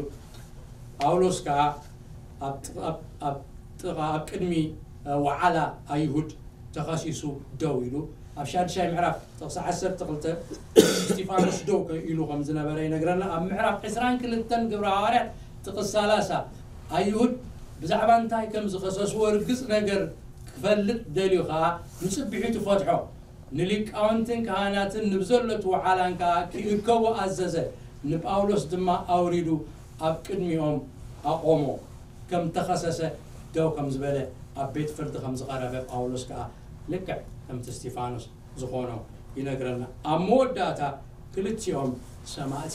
ጳውሎስ ከኣ ኣብ ጥ-፣ ኣብ፣ ኣብ ጥቓ፣ ኣብ ቅድሚ፣ እ፣ ወዓላ ኣይሁድ ተኸሲሱ ደው ኢሉ። ኣብ ሻድሻይ ምዕራፍ ጥቕሲ ዓሰርተ ክልተ እስቲፋኖስ ደው ከ-፣ ኢሉ ከም ዝነበረ ይነግረና። ኣብ ምዕራፍ ዕስራን ክልተን ግብረ ሃዋርያት ጥቕሲ ሰላሳ፣ ኣይሁድ ብዛዕባ እንታይ ከም ዝኸሰስዎ ርግጽ ነገር ክፈልጥ ደልዩ ከኣ ንጽብሒቱ ፈትሖ። ንሊቃውንትን ካህናትን ንብዘሎት ወዓላን ከኣ ክእከቡ ኣዘዘ። ንጳውሎስ ድማ ኣውሪዱ ኣብ ቅድሚኦም ኣቖሞ። ከም ተኸሰሰ ደው ከም ዝበለ፣ ኣብ ቤት ፍርዲ ከም ዝቐረበ ጳውሎስ ከኣ ልክዕ ከምቲ እስቲፋኖስ ዝኾኖ ይነግረና። ኣብ መወዳእታ ክልቲኦም ሰማእቲ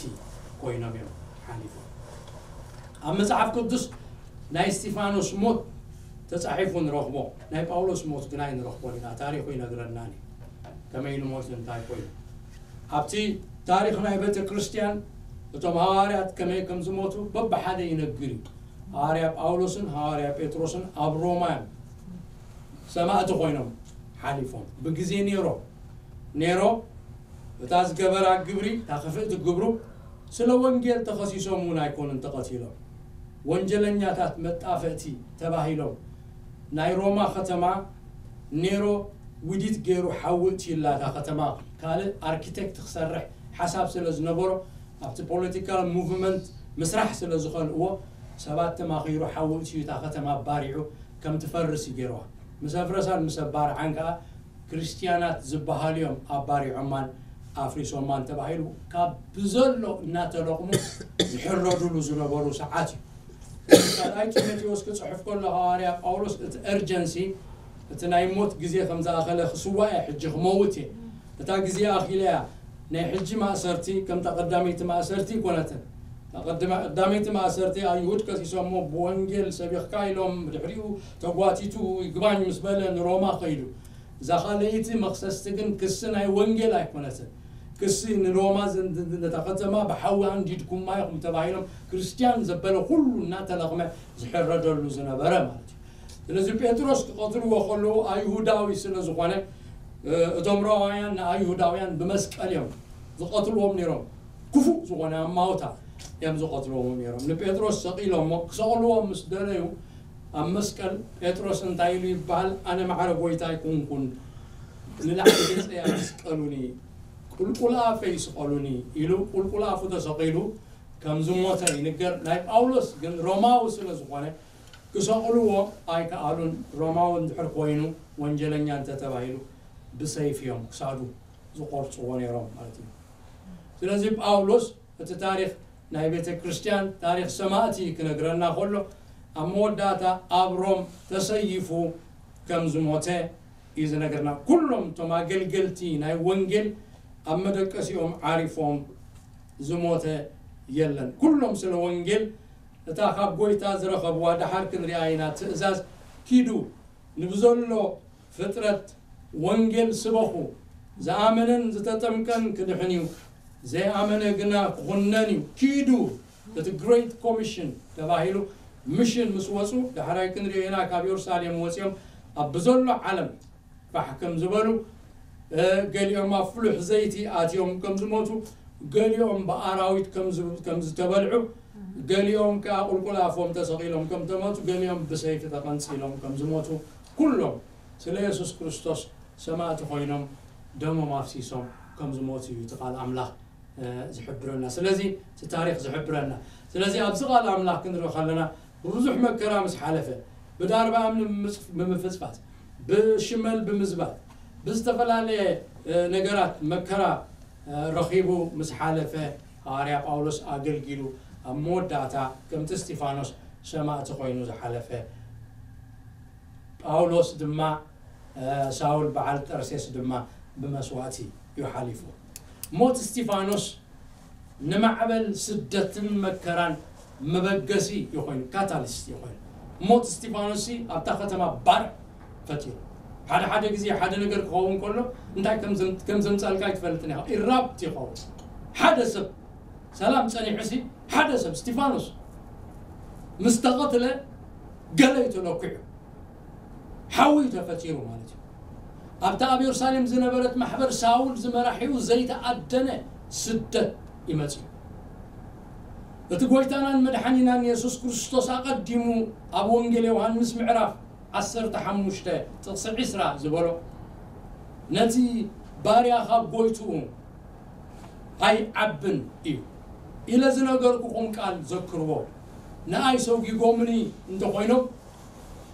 ኮይኖም እዮም ሓሊፎም። ኣብ መጽሓፍ ቅዱስ ናይ እስቲፋኖስ ሞት ተጻሒፉ ንረኽቦ፣ ናይ ጳውሎስ ሞት ግን ኣይንረኽቦን ኢና። ታሪኹ ይነግረናን እዩ፣ ከመይ ንሞት እንታይ ኮይኑ። ኣብቲ ታሪኽ ናይ ቤተ ክርስቲያን እቶም ሃዋርያት ከመይ ከም ዝሞቱ በብሓደ ይነግር እዩ። ሃዋርያ ጳውሎስን ሃዋርያ ጴጥሮስን ኣብ ሮማ እዮም ሰማእቲ ኮይኖም ሓሊፎም። ብግዜ ኔሮ፣ ኔሮ እታ ዝገበራ ግብሪ፣ እታ ክፍእቲ ግብሩ፣ ስለ ወንጌል ተኸሲሶም እውን ኣይኮኑን ተቐቲሎም። ወንጀለኛታት፣ መጣፈእቲ ተባሂሎም። ናይ ሮማ ከተማ ኔሮ ውዲት ገይሩ ሓዊ እትይላ እታ ከተማ፣ ካልእ ኣርኪቴክት ክሰርሕ ሓሳብ ስለ ዝነበሮ፣ ኣብቲ ፖለቲካል ሙቭመንት ምስራሕ ስለ ዝኸልእዎ፣ ሰባት ተማኺሩ ሓዊ እትዩ እታ ከተማ ኣባሪዑ ከም ትፈርስ እዩ ገይርዋ። ምስ ኣፍረሳን ምስ ኣባርዓን ከኣ፣ ክርስትያናት ዝበሃሉ እዮም ኣባሪዖማን ኣፍሪሶማን ተባሂሉ ካብ ብዘሎ እናተለቕሙ ዝሕረዱሉ ዝነበሩ ሰዓት እዩ። ካልኣይ ጢሞቴዎስ ክጽሕፍ ከሎ ሃዋርያ ጳውሎስ እቲ እርጀንሲ፣ እቲ ናይ ሞት ግዜ ከም ዝኣኸለ፣ ክስዋእ እየ፣ ሕጂ ክመውት እየ፣ እታ ግዜ ኣኺላ እያ፣ ናይ ሕጂ ማእሰርቲ ከምታ ቀዳመይቲ ማእሰርቲ ኣይኮነትን። እታ ቀድማ-፣ ቀዳመይቲ ማእሰርቲ ኣይሁድ ከሲሶሞ ብወንጌል ሰቢኽካ ኢሎም፣ ብድሕሪኡ ተጓቲቱ ይግባኝ ምስ በለ ንሮማ ከይዱ። እዛ ካልኣይቲ መኽሰስቲ ግን ክሲ ናይ ወንጌል ኣይኮነትን። ክሲ ንሮማ ዘን-፣ ነታ ከተማ ብሓዊ ኣንዲድኩማ ኢኹም ተባሂሎም ክርስትያን ዘበለ ኩሉ እናተለቕመ ዝሕረደሉ ዝነበረ ማለት እዩ። ስለዚ ጴጥሮስ ክቐትልዎ ከለዉ ኣይሁዳዊ ስለ ዝኾነ፣ እ፣ እቶም ሮማውያን ንኣይሁዳውያን ብመስቀል እዮም ዝቐትልዎም ነይሮም። ክፉእ ዝኾነ ኣማውታ እዮም ዝቐትልዎም ነይሮም። ንጴጥሮስ ሰቒሎሞ፣ ክሰቕልዎም ምስ ደለዩ፣ ኣብ መስቀል ጴጥሮስ እንታይ ኢሉ ይበሃል? ኣነ ማዕረ ጎይታ ኣይኮንኩን፣ ንላዕሊ ገጸይ ኣይስቀሉኒ፣ ቁልቁል ኣፈይ ይስቀሉኒ ኢሉ ቁልቁል ኣፉ ተሰቒሉ ከም ዝሞተ ይንገር። ናይ ጳውሎስ ግን ሮማዊ ስለ ዝኾነ ክሰቕልዎ ኣይከኣሉን። ሮማዊ እንድሕር ኮይኑ፣ ወንጀለኛ እንተተባሂሉ፣ ብሰይፊ እዮም ክሳዱ ዝቆርጽዎ ነይሮም ማለት እዩ። ስለዚ ጳውሎስ እቲ ታሪኽ ናይ ቤተ ክርስቲያን፣ ታሪኽ ሰማእቲ ክነግረና ከሎ፣ ኣብ መወዳእታ ኣብ ሮም ተሰይፉ ከም ዝሞተ እዩ ዝነግረና። ኩሎም እቶም ኣገልገልቲ ናይ ወንጌል ኣብ መደቀሲኦም ዓሪፎም ዝሞተ የለን። ኩሎም ስለ ወንጌል እታ ካብ ጎይታ ዝረኸብዋ፣ ደሓር ክንሪኣ ኢና፣ ትእዛዝ፣ ኪዱ ንብዘሎ ፍጥረት ወንጌል ስበኹ፣ ዝኣመነን ዝተጠምቀን ክድሕን እዩ፣ ዘይኣመነ ግና ክኹነን እዩ፣ ኪዱ፣ እቲ ግሬት ኮሚሽን ተባሂሉ፣ ሚሽን ምስ ወፁ፣ ዳሕራይ ክንሪኦ ኢና፣ ካብ የሩሳሌም ወፂኦም ኣብ ብዘሎ ዓለም ፋሕ ከም ዝበሉ፣ ገሊኦም ኣብ ፍሉሕ ዘይቲ ኣትዮም ከም ዝሞቱ፣ ገሊኦም ብኣራዊት ከም ዝተበልዑ፣ ገሊኦም ከዓ ቁልቁል ኣፎም ተሰቒሎም ከም ተሞቱ፣ ገሊኦም ብሰይፊ ተቐንፂሎም ከም ዝሞቱ፣ ኩሎም ስለ የሱስ ክርስቶስ ሰማእቲ ኮይኖም ደሞም ኣፍሲሶም ከም ዝሞቱ እዩ እቲ ቃል ኣምላኽ ዝሕብረና። ስለዚ እቲ ታሪክ ዝሕብረና። ስለዚ ኣብዚ ቃል ኣምላኽ ክንርኢ ከለና፣ ብብዙሕ መከራ ምስ ሓለፈ፣ ብዳርባ እምኒ ብምፍፅፋፅ፣ ብሽመል ብምዝባጥ፣ ብዝተፈላለየ ነገራት መከራ ረኺቡ ምስ ሓለፈ፣ ሃዋርያ ጳውሎስ ኣገልጊሉ ኣብ መወዳእታ ከምቲ እስጢፋኖስ ሰማእቲ ኮይኑ ዝሓለፈ፣ ጳውሎስ ድማ ሳውል በዓል ጠርሴስ ድማ ብመስዋእቲ እዩ ሓሊፉ። ሞት እስጢፋኖስ ንማዕበል ስደትን መከራን መበገሲ እዩ ኮይኑ፣ ካታሊስት እዩ ኮይኑ። ሞት እስጢፋኖስ ኣብታ ከተማ ባርዕ ፈጢሩ። ሓደ ሓደ ግዜ ሓደ ነገር ክኸውን ከሎ እንታይ ከም ዘምፃልካ ኣይትፈልጥን ኢኻ። ኢራፕት ይኸውን። ሓደ ሰብ ሰላም ጸኒሑሲ፣ ሓደ ሰብ እስጢፋኖስ ምስ ተቐትለ፣ ገለ እዩ ተለኪዑ፣ ሓዊ እዩ ተፈጢሩ ማለት እዩ። ኣብታ ኣብ የሩሳሌም ዝነበረት ማሕበር ሳውል ዝመራሒኡ ዘይተኣደነ ስደት ይመጽእ። እቲ ጎይታናን መድሓኒናን የሱስ ክርስቶስ ኣቐዲሙ ኣብ ወንጌል ዮሃንስ ምዕራፍ ዓሰርተ ሓሙሽተ ጥቕሲ ዕስራ ዝበሎ፣ ነቲ ባርያ ካብ ጎይትኡ ኣይዓብን እዩ ኢለ ዝነገርኩኹም ቃል ዘክርዎ። ንኣይ ሰጒጎምኒ እንተኾይኖም፣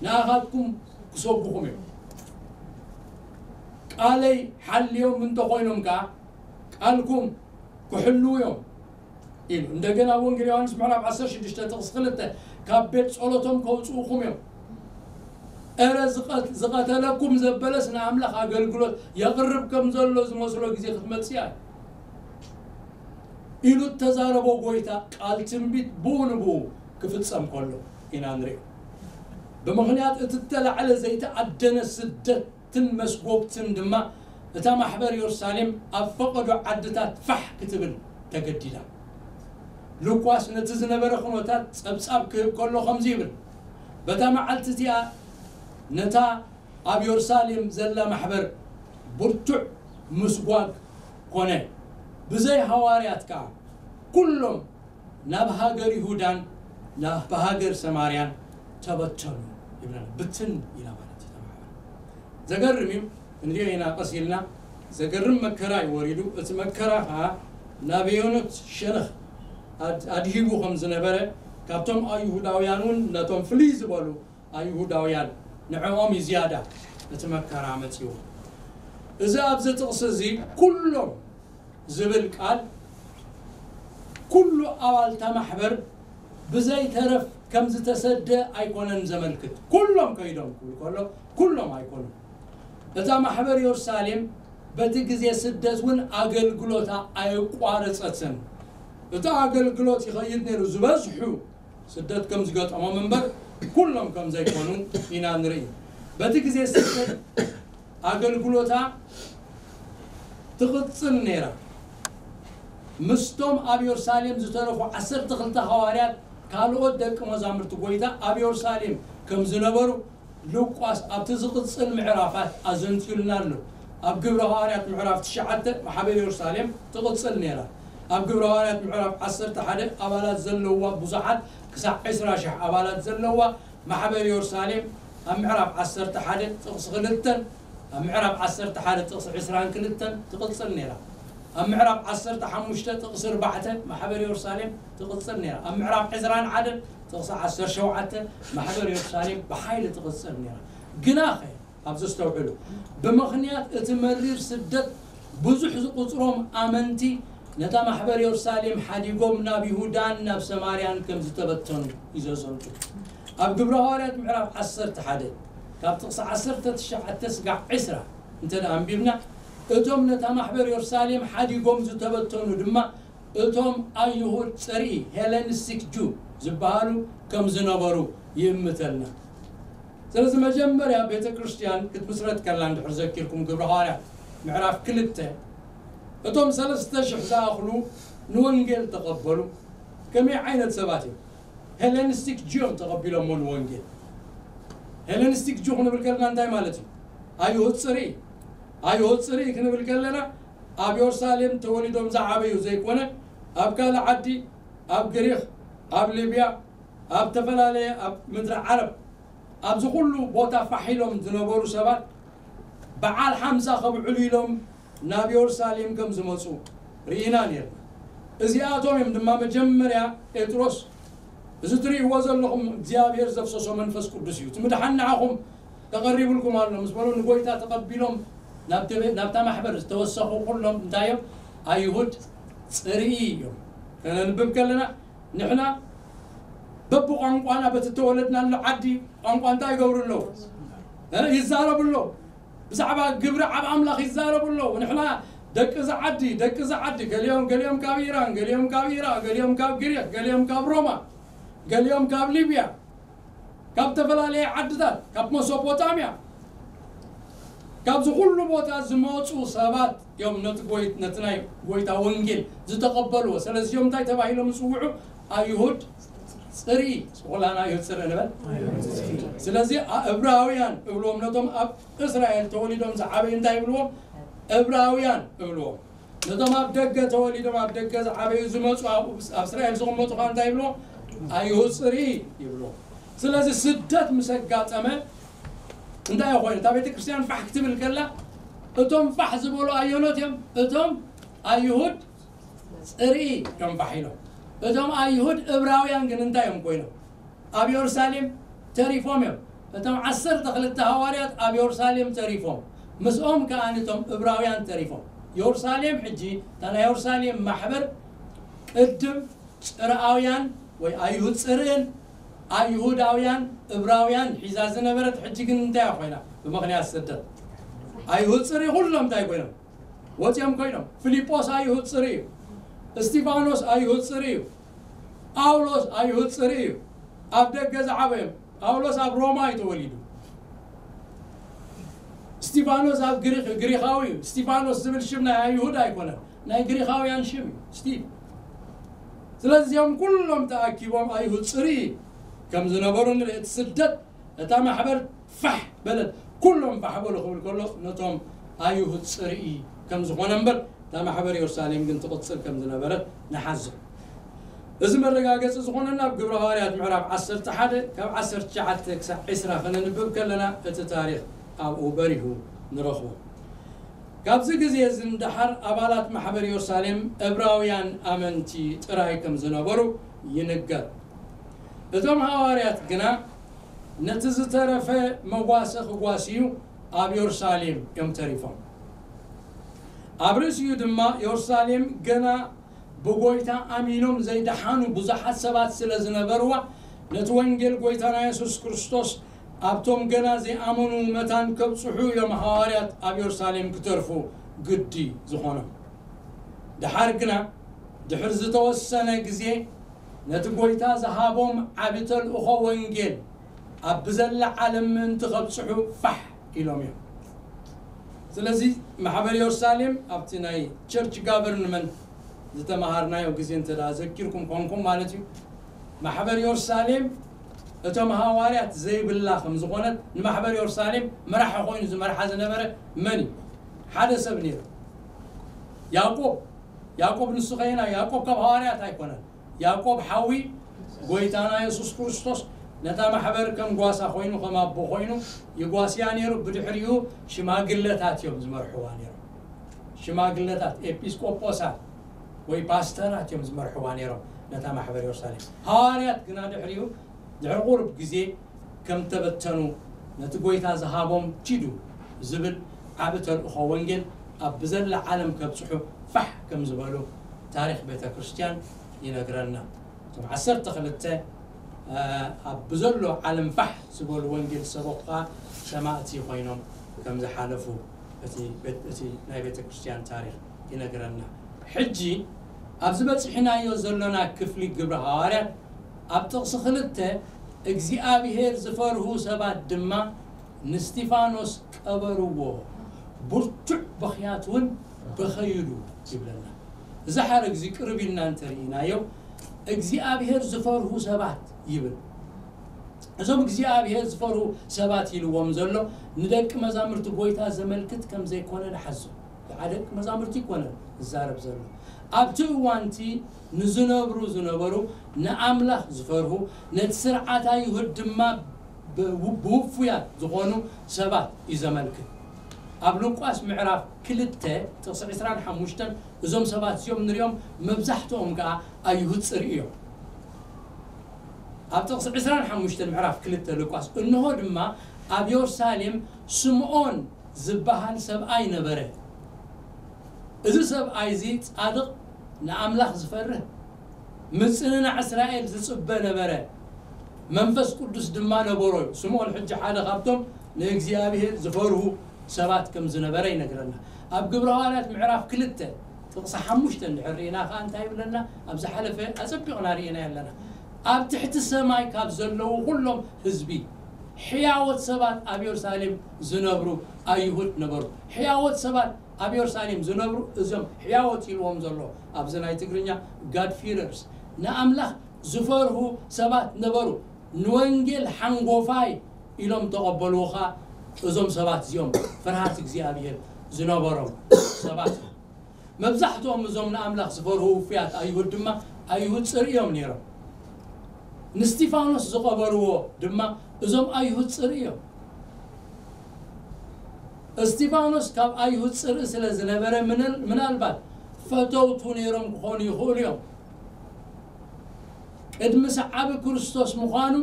ንኣኻትኩም ክሰጉኹም እዮም። ቃለይ ሓልዮም እንተኾይኖም ከኣ፣ ቃልኩም ክሕልዉ እዮም ኢሉ። እንደገና ወንጌል ዮሃንስ ምዕራፍ ዓሰርተ ሽዱሽተ ጥቕሲ ክልተ፣ ካብ ቤት ጸሎቶም ከውጽኡኹም እዮም። እረ ዝቐት-፣ ዝቐተለኩም ዘበለስ ንኣምላኽ ኣገልግሎት የቕርብ ከም ዘሎ ዝመስሎ ግዜ ክትመጽእ እያ ኢሉ እተዛረቦ ጎይታ ቃል ትንቢት ብኡ ንብኡ ክፍጸም ከሎ ኢና ንሪኦ። ብምኽንያት እቲ እተላዕለ ዘይተኣደነ ስደትን መስጎግትን ድማ እታ ማሕበር የሩሳሌም ኣብ ፈቐዶ ዓድታት ፋሕ ክትብል ተገዲዳ። ሉቃስ ነቲ ዝነበረ ኩነታት ጸብጻብ ክህብ ከሎ ከምዚ ይብል፣ በታ መዓልቲ እቲኣ ነታ ኣብ የሩሳሌም ዘላ ማሕበር ብርቱዕ ምስጓግ ኮነ፣ ብዘይ ሃዋርያት ከኣ ኩሎም ናብ ሃገር ይሁዳን ናብ ሃገር ሰማርያን ተበተኑ ይብለና። ብትን ኢላ ማለት እዩ ተማሕበረ። ዘገርም እዩ። ክንሪኦ ኢና ቀስ ኢልና። ዘገርም መከራ እዩ ወሪዱ። እቲ መከራ ኸዓ ናብ የኖት ሸነኽ ኣድ-፣ ኣድሂቡ ከም ዝነበረ፣ ካብቶም ኣይሁዳውያን እውን ነቶም ፍልይ ዝበሉ ኣይሁዳውያን ንዕኦም እዩ ዝያዳ እቲ መከራ መጺዎ። እዚ ኣብዚ ጥቕሲ እዚ ኩሎም ዝብል ቃል ኩሉ ኣባልታ ማሕበር ብዘይ ተረፍ ከም ዝተሰደ ኣይኮነን ዘመልክት። ኩሎም ከይዶም ክብል ከሎ ኩሎም ኣይኮኑን። እታ ማሕበር የሩሳሌም በቲ ግዜ ስደት እውን ኣገልግሎታ ኣየቋረጸትን። እቲ ኣገልግሎት ይኸይድ ነይሩ። ዝበዝሑ ስደት ከም ዝገጠሞም እምበር ኩሎም ከም ዘይኮኑ ኢና ንርኢ። በቲ ግዜ ስደት ኣገልግሎታ ትቕጽል ነይራ። ምስቶም ኣብ የሩሳሌም ዝተረፉ ዓሰርተ ክልተ ሃዋርያት ካልኦት ደቂ መዛሙርቲ ጎይታ ኣብ የሩሳሌም ከም ዝነበሩ ሉቃስ ኣብቲ ዝቕጽል ምዕራፋት ኣዘንትዩልና ኣሎ። ኣብ ግብረ ሃዋርያት ምዕራፍ ትሽዓተ ማሕበር የሩሳሌም ትቕጽል ነይራ። ኣብ ግብረ ሃዋርያት ምዕራፍ ዓሰርተ ሓደ ኣባላት ዘለውዋ ብዙሓት ክሳዕ ዕስራ ሽሕ ኣባላት ዘለውዋ ማሕበር የሩሳሌም ኣብ ምዕራፍ ዓሰርተ ሓደ ጥቕሲ ክልተን ኣብ ምዕራፍ ዓሰርተ ሓደ ጥቕሲ ዕስራን ክልተን ትቕጽል ነይራ። ኣብ ምዕራፍ ዓሰርተ ሓሙሽተ ጥቕሲ ኣርባዕተ ማሕበር የሩሳሌም ትቕጽል ነይራ። ኣብ ምዕራፍ ዕስራን ሓደን ጥቕሲ ዓሰርተ ሸውዓተ ማሕበር የሩሳሌም ብሓይሊ ትቕጽል ነይራ። ግናኸ ኣብዚ ኣስተውዕሉ፣ ብምኽንያት እቲ መሪር ስደት ብዙሕ ዝቑጽሮም ኣመንቲ ነታ ማሕበር የሩሳሌም ሓዲጎም ናብ ይሁዳን ናብ ሰማርያን ከም ዝተበተኑ እዩ ዘዘንቱ። ኣብ ግብረ ሃዋርያት ምዕራፍ ዓሰርተ ሓደ ካብ ጥቕሲ ዓሰርተ ትሽዓተ ስጋዕ ዕስራ እንተ ደኣ ኣንቢብና፣ እቶም ነታ ማሕበር የሩሳሌም ሓዲጎም ዝተበተኑ ድማ እቶም ኣይሁድ ጽርኢ፣ ሄለኒስቲክ ጁ፣ ዝበሃሉ ከም ዝነበሩ ይእምተልና። ስለዚ መጀመርያ ቤተ ክርስቲያን ክትምስረት ከላ እንድሕር ዘኪርኩም ግብረ ሃዋርያት ምዕራፍ ክልተ እቶም ሰለስተ ሽሕ ዝኣኽሉ ንወንጌል ተቐበሉ። ከመይ ዓይነት ሰባት እዮም? ሄለኒስቲክ ጁ እዮም ተቐቢሎሞ ንወንጌል። ሄለኒስቲክ ጁ ክንብል ከለና እንታይ ማለት እዩ? ኣይሁድ ጽርኢ። ኣይሁድ ጽርኢ ክንብል ከለና ኣብ የሩሳሌም ተወሊዶም ዝዓበዩ ዘይኮነ ኣብ ካልእ ዓዲ፣ ኣብ ግሪኽ፣ ኣብ ሊብያ፣ ኣብ ተፈላለየ ኣብ ምድሪ ዓረብ ኣብዚ ኩሉ ቦታ ፋሕ ኢሎም ዝነበሩ ሰባት በዓል ሓምሳ ከብዕሉ ኢሎም ናብ የሩሳሌም ከም ዝመፁ ርኢና ነርና። እዚኣቶም እዮም ድማ መጀመርያ ጴጥሮስ፣ እዚ ትርእይዎ ዘለኹም እግዚኣብሔር ዘፍሰሶ መንፈስ ቅዱስ እዩ፣ እቲ ምድሓን ንዓኹም ተቐሪብልኩም ኣሎ ምስ በሎ ንጎይታ ተቐቢሎም ናብቲ ቤ- ናብታ ማሕበር ዝተወሰኹ ኩሎም እንታይ እዮም? ኣይሁድ ጽርኢ እዮም። ከነንብብ ከለና ንሕና በብቋንቋና በቲ እተወለድናሉ ዓዲ ቋንቋ እንታይ ይገብሩ ኣለዉ? እ? ይዛረቡ ኣለዉ። ብዛዕባ ግብሪ ዓብ ኣምላኽ ይዛረቡ ኣለዉ። ንሕና ደቂ እዚ ዓዲ፣ ደቂ እዚ ዓዲ፣ ገሊኦም ገሊኦም ካብ ኢራን፣ ገሊኦም ካብ ኢራቅ፣ ገሊኦም ካብ ግሪክ፣ ገሊኦም ካብ ሮማ፣ ገሊኦም ካብ ሊብያ፣ ካብ ዝተፈላለየ ዓድታት፣ ካብ መሶፖጣምያ፣ ካብዚ ኩሉ ቦታ ዝመፁ ሰባት እዮም ነቲ ጎይ- ነቲ ናይ ጎይታ ወንጌል ዝተቐበልዎ። ስለዚ እዮም እንታይ ተባሂሎም ዝፅውዑ? ኣይሁድ ጽርኢ። ስቆላና ኣይሁድ ጽርኢ ንበል። ስለዚ ኣ- እብራውያን እብልዎም፣ ነቶም ኣብ እስራኤል ተወሊዶም ዝዓበዩ እንታይ ይብልዎም? እብራውያን እብልዎም። ነቶም ኣብ ደገ ተወሊዶም ኣብ ደገ ዝዓበዩ ዝመፁ ኣብኡ ኣብ እስራኤል ዝቕመጡ ከዓ እንታይ ይብልዎም? ኣይሁድ ጽርኢ ይብልዎም። ስለዚ ስደት ምስ ኣጋጠመ እንታይ ኮይኑ እታ ቤተ ክርስቲያን ፋሕ ክትብል ከላ እቶም ፋሕ ዝበሉ ኣየኖት እዮም? እቶም ኣይሁድ ጽርኢ እዮም ፋሕ ኢሎም። እቶም ኣይሁድ እብራውያን ግን እንታይ እዮም ኮይኖም? ኣብ የሩሳሌም ተሪፎም እዮም። እቶም ዓሰርተ ክልተ ሃዋርያት ኣብ የሩሳሌም ተሪፎም፣ ምስኦም ከኣ እቶም እብራውያን ተሪፎም። የሩሳሌም ሕጂ እታ ናይ የሩሳሌም ማሕበር ቅድም ጽርኣውያን ወይ ኣይሁድ ጽርኢን ኣይሁዳውያን እብራውያን ሒዛ ዝነበረት ሕጂ ግን እንታይ ኮይና? ብምኽንያት ስደት ኣይሁድ ጽርኢ ኩሎም እንታይ ኮይኖም? ወፂኦም ኮይኖም። ፊልጶስ ኣይሁድ ጽርኢ እዩ። እስጢፋኖስ ኣይሁድ ጽርኢ እዩ። ጳውሎስ ኣይሁድ ጽርኢ እዩ። ኣብ ደገ ዝዓበዮም። ጳውሎስ ኣብ ሮማ እዩ ተወሊዱ። እስጢፋኖስ ኣብ ግሪክ ግሪካዊ እዩ። እስጢፋኖስ ዝብል ሽም ናይ ኣይሁድ ኣይኮነን፣ ናይ ግሪካውያን ሽም እዩ። ስቲቭ። ስለዚ እዚኦም ኩሎም ተኣኪቦም ኣይሁድ ጽርኢ ከም ዝነበሩ ንርኢ። እቲ ስደት እታ ማሕበር ፋሕ በለት። ኩሎም ፋሕ በሉ ክብል ከሎ ነቶም ኣይሁድ ጽርኢ ከም ዝኾነ እምበር እታ ማሕበር የሩሳሌም ግን ትቕጽል ከም ዝነበረት ንሓዝብ። እዚ መረጋገጺ ዝኾነና ኣብ ግብረ ሃዋርያት ምዕራፍ ዓሰርተ ሓደ ካብ ዓሰርተ ትሽዓተ ክሳብ ዕስራ ከነንብብ ከለና እቲ ታሪኽ ኣብኡ በሪሁ ንረኽቦ። ካብዚ ግዜ እዚ ንደሓር ኣባላት ማሕበር የሩሳሌም እብራውያን ኣመንቲ ጥራይ ከም ዝነበሩ ይንገር። እቶም ሃዋርያት ግና ነቲ ዝተረፈ መጓሰ ክጓስዩ ኣብ የሩሳሌም እዮም ተሪፎም። ኣብ ርእሲኡ ድማ የሩሳሌም ገና ብጎይታ ኣሚኖም ዘይደሓኑ ብዙሓት ሰባት ስለ ዝነበርዋ ነቲ ወንጌል ጎይታና የሱስ ክርስቶስ ኣብቶም ገና ዘይኣመኑ መታን ከብጽሑ እዮም ሃዋርያት ኣብ የሩሳሌም ክተርፉ ግዲ ዝኾኖም። ደሓር ግና ድሕሪ ዝተወሰነ ግዜ ነቲ ጎይታ ዝሃቦም ዓቢ ተልእኾ ወንጌል ኣብ ብዘላ ዓለም ምእንቲ ከብጽሑ ፋሕ ኢሎም እዮም። ስለዚ ማሕበር የሩሳሌም ኣብቲ ናይ ቸርች ጋቨርንመንት ዝተመሃርናዮ ግዜ እንተ ደኣ ዘኪርኩም ኮንኩም ማለት እዩ። ማሕበር የሩሳሌም እቶም ሃዋርያት ዘይብላ ከም ዝኾነት ንማሕበር የሩሳሌም መራሒ ኮይኑ ዝመርሓ ዝነበረ መን እዩ? ሓደ ሰብ ነይሩ። ያዕቆብ። ያዕቆብ ንሱ ኸይና ያዕቆብ ካብ ሃዋርያት ኣይኮነን። ያዕቆብ ሓዊ ጎይታና የሱስ ክርስቶስ ነታ ማሕበር ከም ጓሳ ኮይኑ ከም ኣቦ ኮይኑ ይጓስያ ነይሩ። ብድሕሪኡ ሽማግለታት እዮም ዝመርሕዋ ነይሮም። ሽማግለታት ኤጲስቆጶሳት ወይ ፓስተራት እዮም ዝመርሕዋ ነይሮም ነታ ማሕበር የሩሳሌም። ሃዋርያት ግና ድሕሪኡ ድሕሪ ቁሩብ ግዜ ከም ተበተኑ ነቲ ጎይታ ዝሃቦም ኪዱ ዝብል ዓቢ ተልእኾ ወንጌል ኣብ ብዘላ ዓለም ከብጽሑ ፋሕ ከም ዝበሉ ታሪኽ ቤተ ክርስቲያን ይነግረና። እቶም ዓሰርተ ክልተ ኣብ ብዘሎ ዓለም ፋሕ ዝበሉ ወንጌል ሰበኹ ከኣ ሰማእቲ ኮይኖም ከም ዝሓለፉ እቲ ናይ ቤተ ክርስቲያን ታሪኽ ይነግረና። ሕጂ ኣብዚ በፂሕናዮ ዘሎና ክፍሊ ግብረ ሃዋርያት ኣብ ጥቕሲ ክልተ እግዚኣብሔር ዝፈርሁ ሰባት ድማ ንስቲፋኖስ ቀበርዎ፣ ብርቱዕ በኽያት እውን በኸይሉ ይብለና። እዚ ሓረግ እዚ ቅርብ ኢልና እንተርኢናዮ እግዚኣብሔር ዝፈርሁ ሰባት ይብል። እዞም እግዚኣብሔር ዝፈርሁ ሰባት ኢልዎም ዘሎ ንደቂ መዛሙርቲ ጎይታ ዘመልክት ከም ዘይኮነ ንሓዞ። ብዓ ደቂ መዛሙርቲ ይኮነ ዝዛረብ ዘሎ። ኣብቲ እዋንቲ ንዝነብሩ ዝነበሩ ንኣምላኽ ዝፈርሁ፣ ነቲ ስርዓት ኣይሁድ ድማ ብውፉያት ዝኾኑ ሰባት እዩ ዘመልክት። ኣብ ሉቃስ ምዕራፍ ክልተ ጥቕሲ ዕስራን ሓሙሽተን እዞም ሰባት እዚኦም ንሪኦም መብዛሕትኦም ከዓ ኣይሁድ ፅርኢ እዮም። ኣብ ጥቕሲ ዕስራን ሓሙሽተን ምዕራፍ ክልተ ሉቃስ፣ እንሆ ድማ ኣብ የሩሳሌም ስምዖን ዝበሃል ሰብኣይ ነበረ። እዚ ሰብኣይ እዚ ጻድቕ፣ ንኣምላኽ ዝፈርህ፣ ምጽንናዕ እስራኤል ዝጽበ ነበረ። መንፈስ ቅዱስ ድማ ነበሮ እዩ። ስምዖን ሕጂ ሓደ ካብቶም ንእግዚኣብሔር ዝፈርሁ ሰባት ከም ዝነበረ ይነግረና። ኣብ ግብረ ሃዋርያት ምዕራፍ ክልተ ጥቕሲ ሓሙሽተ እንድሕር ርኢና ከኣ እንታይ ይብለና? ኣብ ዝሓለፈ ኣጸቢቕና ርኢና ኣለና። ኣብ ትሕቲ ሰማይ ካብ ዘለዉ ኩሎም ህዝቢ ሕያዎት ሰባት ኣብ የሩሳሌም ዝነብሩ ኣይሁድ ነበሩ። ሕያዎት ሰባት ኣብ የሩሳሌም ዝነብሩ እዞም ሕያዎት ኢልዎም ዘሎ ኣብዚ ናይ ትግርኛ God fearers ንኣምላኽ ዝፈርሁ ሰባት ነበሩ። ንወንጌል ሓንጎፋይ ኢሎም ተቐበልዎ ኸኣ እዞም ሰባት እዚኦም ፍርሃት እግዚኣብሔር ዝነበሮም ሰባት እዮም። መብዛሕትኦም እዞም ንኣምላኽ ዝፈርሁ ውፉያት ኣይሁድ ድማ ኣይሁድ ጽር እዮም ነይሮም። ንስቲፋኖስ ዝቐበርዎ ድማ እዞም ኣይሁድ ጽር እዮም። እስቲፋኖስ ካብ ኣይሁድ ጽርኢ ስለ ዝነበረ ምናልባት ፈተውቱ ነይሮም ክኾኑ ይኽእሉ እዮም። ቅድሚ ሰዓቢ ክርስቶስ ምዃኑ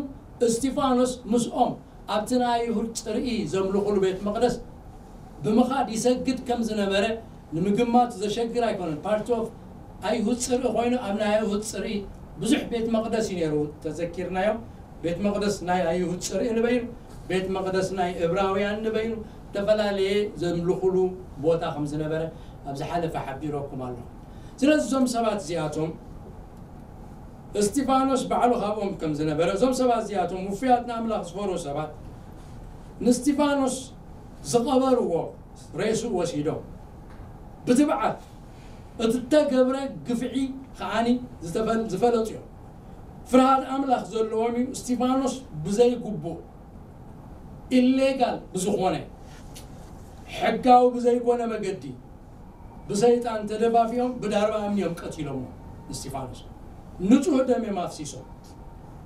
እስቲፋኖስ ምስኦም ኣብቲ ናይ ኣይሁድ ጽርኢ ዘምልኹሉ ቤት መቕደስ ብምኻድ ይሰግድ ከም ዝነበረ ንምግማቱ ዘሸግር ኣይኮነን። ፓርቲ ኦፍ ኣይሁድ ጽርኢ ኮይኑ ኣብ ናይ ኣይሁድ ጽርኢ ብዙሕ ቤት መቕደስ እዩ ነይሩ። ተዘኪርናዮም። ቤት መቕደስ ናይ ኣይሁድ ጽርኢ ንበይኑ፣ ቤት መቕደስ ናይ እብራውያን ንበይኑ፣ ዝተፈላለየ ዘምልኹሉ ቦታ ከም ዝነበረ ኣብ ዝሓለፈ ሓቢረኩም ኣሎ። ስለዚ እዞም ሰባት እዚኣቶም እስቲፋኖስ ባዕሉ ካብኦም ከም ዝነበረ፣ እዞም ሰባት እዚኣቶም ውፉያት ንኣምላኽ ዝፈርሁ ሰባት ንስቲፋኖስ ዝቐበርዎ ሬሱ ወሲዶም ብትብዓት እቲ እተገብረ ግፍዒ ከዓኒ ዝተፈል- ዝፈለጡ እዮም። ፍርሃት ኣምላኽ ዘለዎም እዩ። እስቲፋኖስ ብዘይግቡእ ኢሌጋል ብዝኾነ ሕጋዊ ብዘይኮነ መገዲ ብሰይጣን ተደፋፊኦም ብዳርባ እምኒ እዮም ቀቲሎሞ። እስቲፋኖስ ንጹህ ደም እዮም ኣፍሲሶም።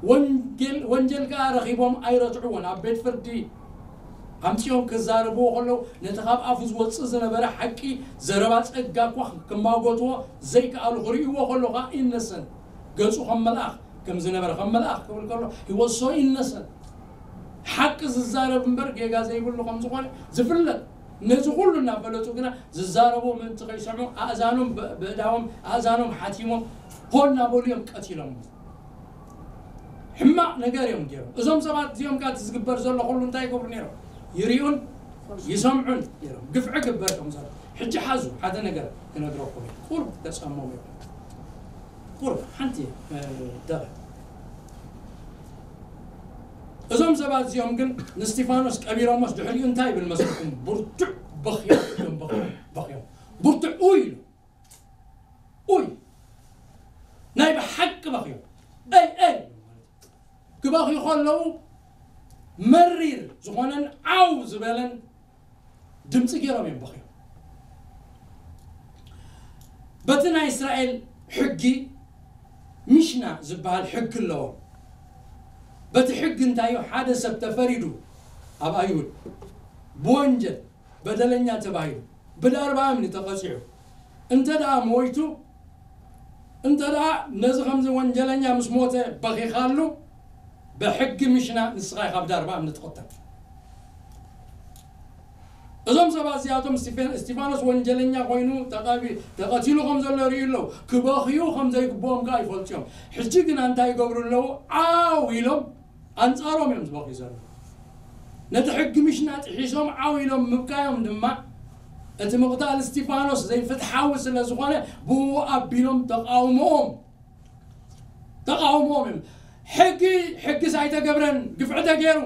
ወንጌል ወንጀል ከኣ ረኺቦም ኣይረትዕዎን። ኣብ ቤት ፍርዲ ኣምጺኦም ክዛረብዎ ከለዉ ነቲ ካብ ኣፉ ዝወጽእ ዝነበረ ሓቂ ዘረባ ጸጋ እኳ ክማጎትዎ ዘይከኣሉ ክርእይዎ ከለዉ ከኣ ኢነሰንት ገጹ ከም መልኣኽ ከም ዝነበረ ከም መልኣኽ ክብል ከሎ he was so innocent ሓቂ ዝዛረብ እምበር ጌጋ ዘይብሉ ከም ዝኾነ ዝፍለጥ ነዚ ኩሉ እናፈለጡ ግና ዝዛረቦ ምእንቲ ከይሰምዑ ኣእዛኖም ብእዳዎም ኣእዛኖም ሓቲሞም ሆ እናበሉ እዮም ቀቲሎም። ሕማቕ ነገር እዮም ገይሮም። እዞም ሰባት እዚኦም ከ እቲ ዝግበር ዘሎ ኩሉ እንታይ ይገብሩ ነይሮም? ይሪኡን ይሰምዑን ነይሮም። ግፍዒ ግበር ከም ዘሎ ሕጂ ሓዙ ሓደ ነገር ክነግረኩም እየ። ቁሩብ ተጸመሙ እዮም። ቁሩብ ሓንቲ ደቐ እዞም ሰባት እዚኦም ግን ንስቲፋኖስ ቀቢሮሞስ ድሕሪኡ እንታይ ይብል መስልኩም? ብርቱዕ በኽዮም እዮም በኽዮም በኽዮም ብርቱዕ ኡይ ኢሉ ኡይ ናይ ብሓቂ በኽዮም። ኣይ ኣይ ክበኽዩ ከለዉ መሪር ዝኾነን ዓው ዝበለን ድምፂ ገይሮም እዮም በኽዮም። በቲ ናይ እስራኤል ሕጊ ሚሽና ዝበሃል ሕጊ ኣለዎም። በቲ ሕጊ እንታዩ ሓደ ሰብ ተፈሪዱ ኣብ ኣይሁድ ብወንጀል በደለኛ ተባሂሉ ብዳርባ እምኒ ተቐፂዑ እንተ ደኣ ሞይቱ እንተ ደኣ ነዚ ከምዚ ወንጀለኛ ምስ ሞተ በኺኻሉ ብሕጊ ምሽና ንስኻ ኢኻ ብዳርባ እምኒ ትቕተል። እዞም ሰባት እዚኣቶም እስቲፋኖስ ወንጀለኛ ኮይኑ ተቐቲሉ ከም ዘሎ ይርእዩ ኣለዉ። ክበኽዩ ከም ዘይግብኦም ከዓ ይፈልጡ እዮም። ሕጂ ግና እንታይ ይገብሩ ኣለዉ? ዓው ኢሎም ኣንጻሮም እዮም ዝበኽዩ ዘለዉ። ነቲ ሕጊ ምሽና ጥሒሶም ዓው ኢሎም ምብካዮም ድማ እቲ ምቕታል እስቲፋኖስ ዘይፍትሓዊ ስለ ዝኾነ ብኡ ኣቢሎም ተቓውሞኦም ተቓውሞኦም እዮም። ሕጊ ሕጊስ ኣይተገብረን፣ ግፍዒ ተገይሩ፣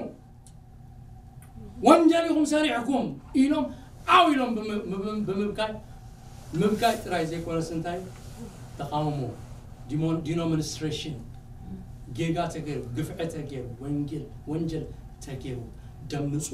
ወንጀል ኢኹም ሰሪሕኩም ኢሎም ዓው ኢሎም ብምብካይ ምብካይ ጥራይ ዘይኮነስ እንታይ ተቃውሞ ዲሞንስትሬሽን ጌጋ ተገይሩ ግፍዐ ተገይሩ ወንጌል ወንጀል ተገይሩ ደምፁ።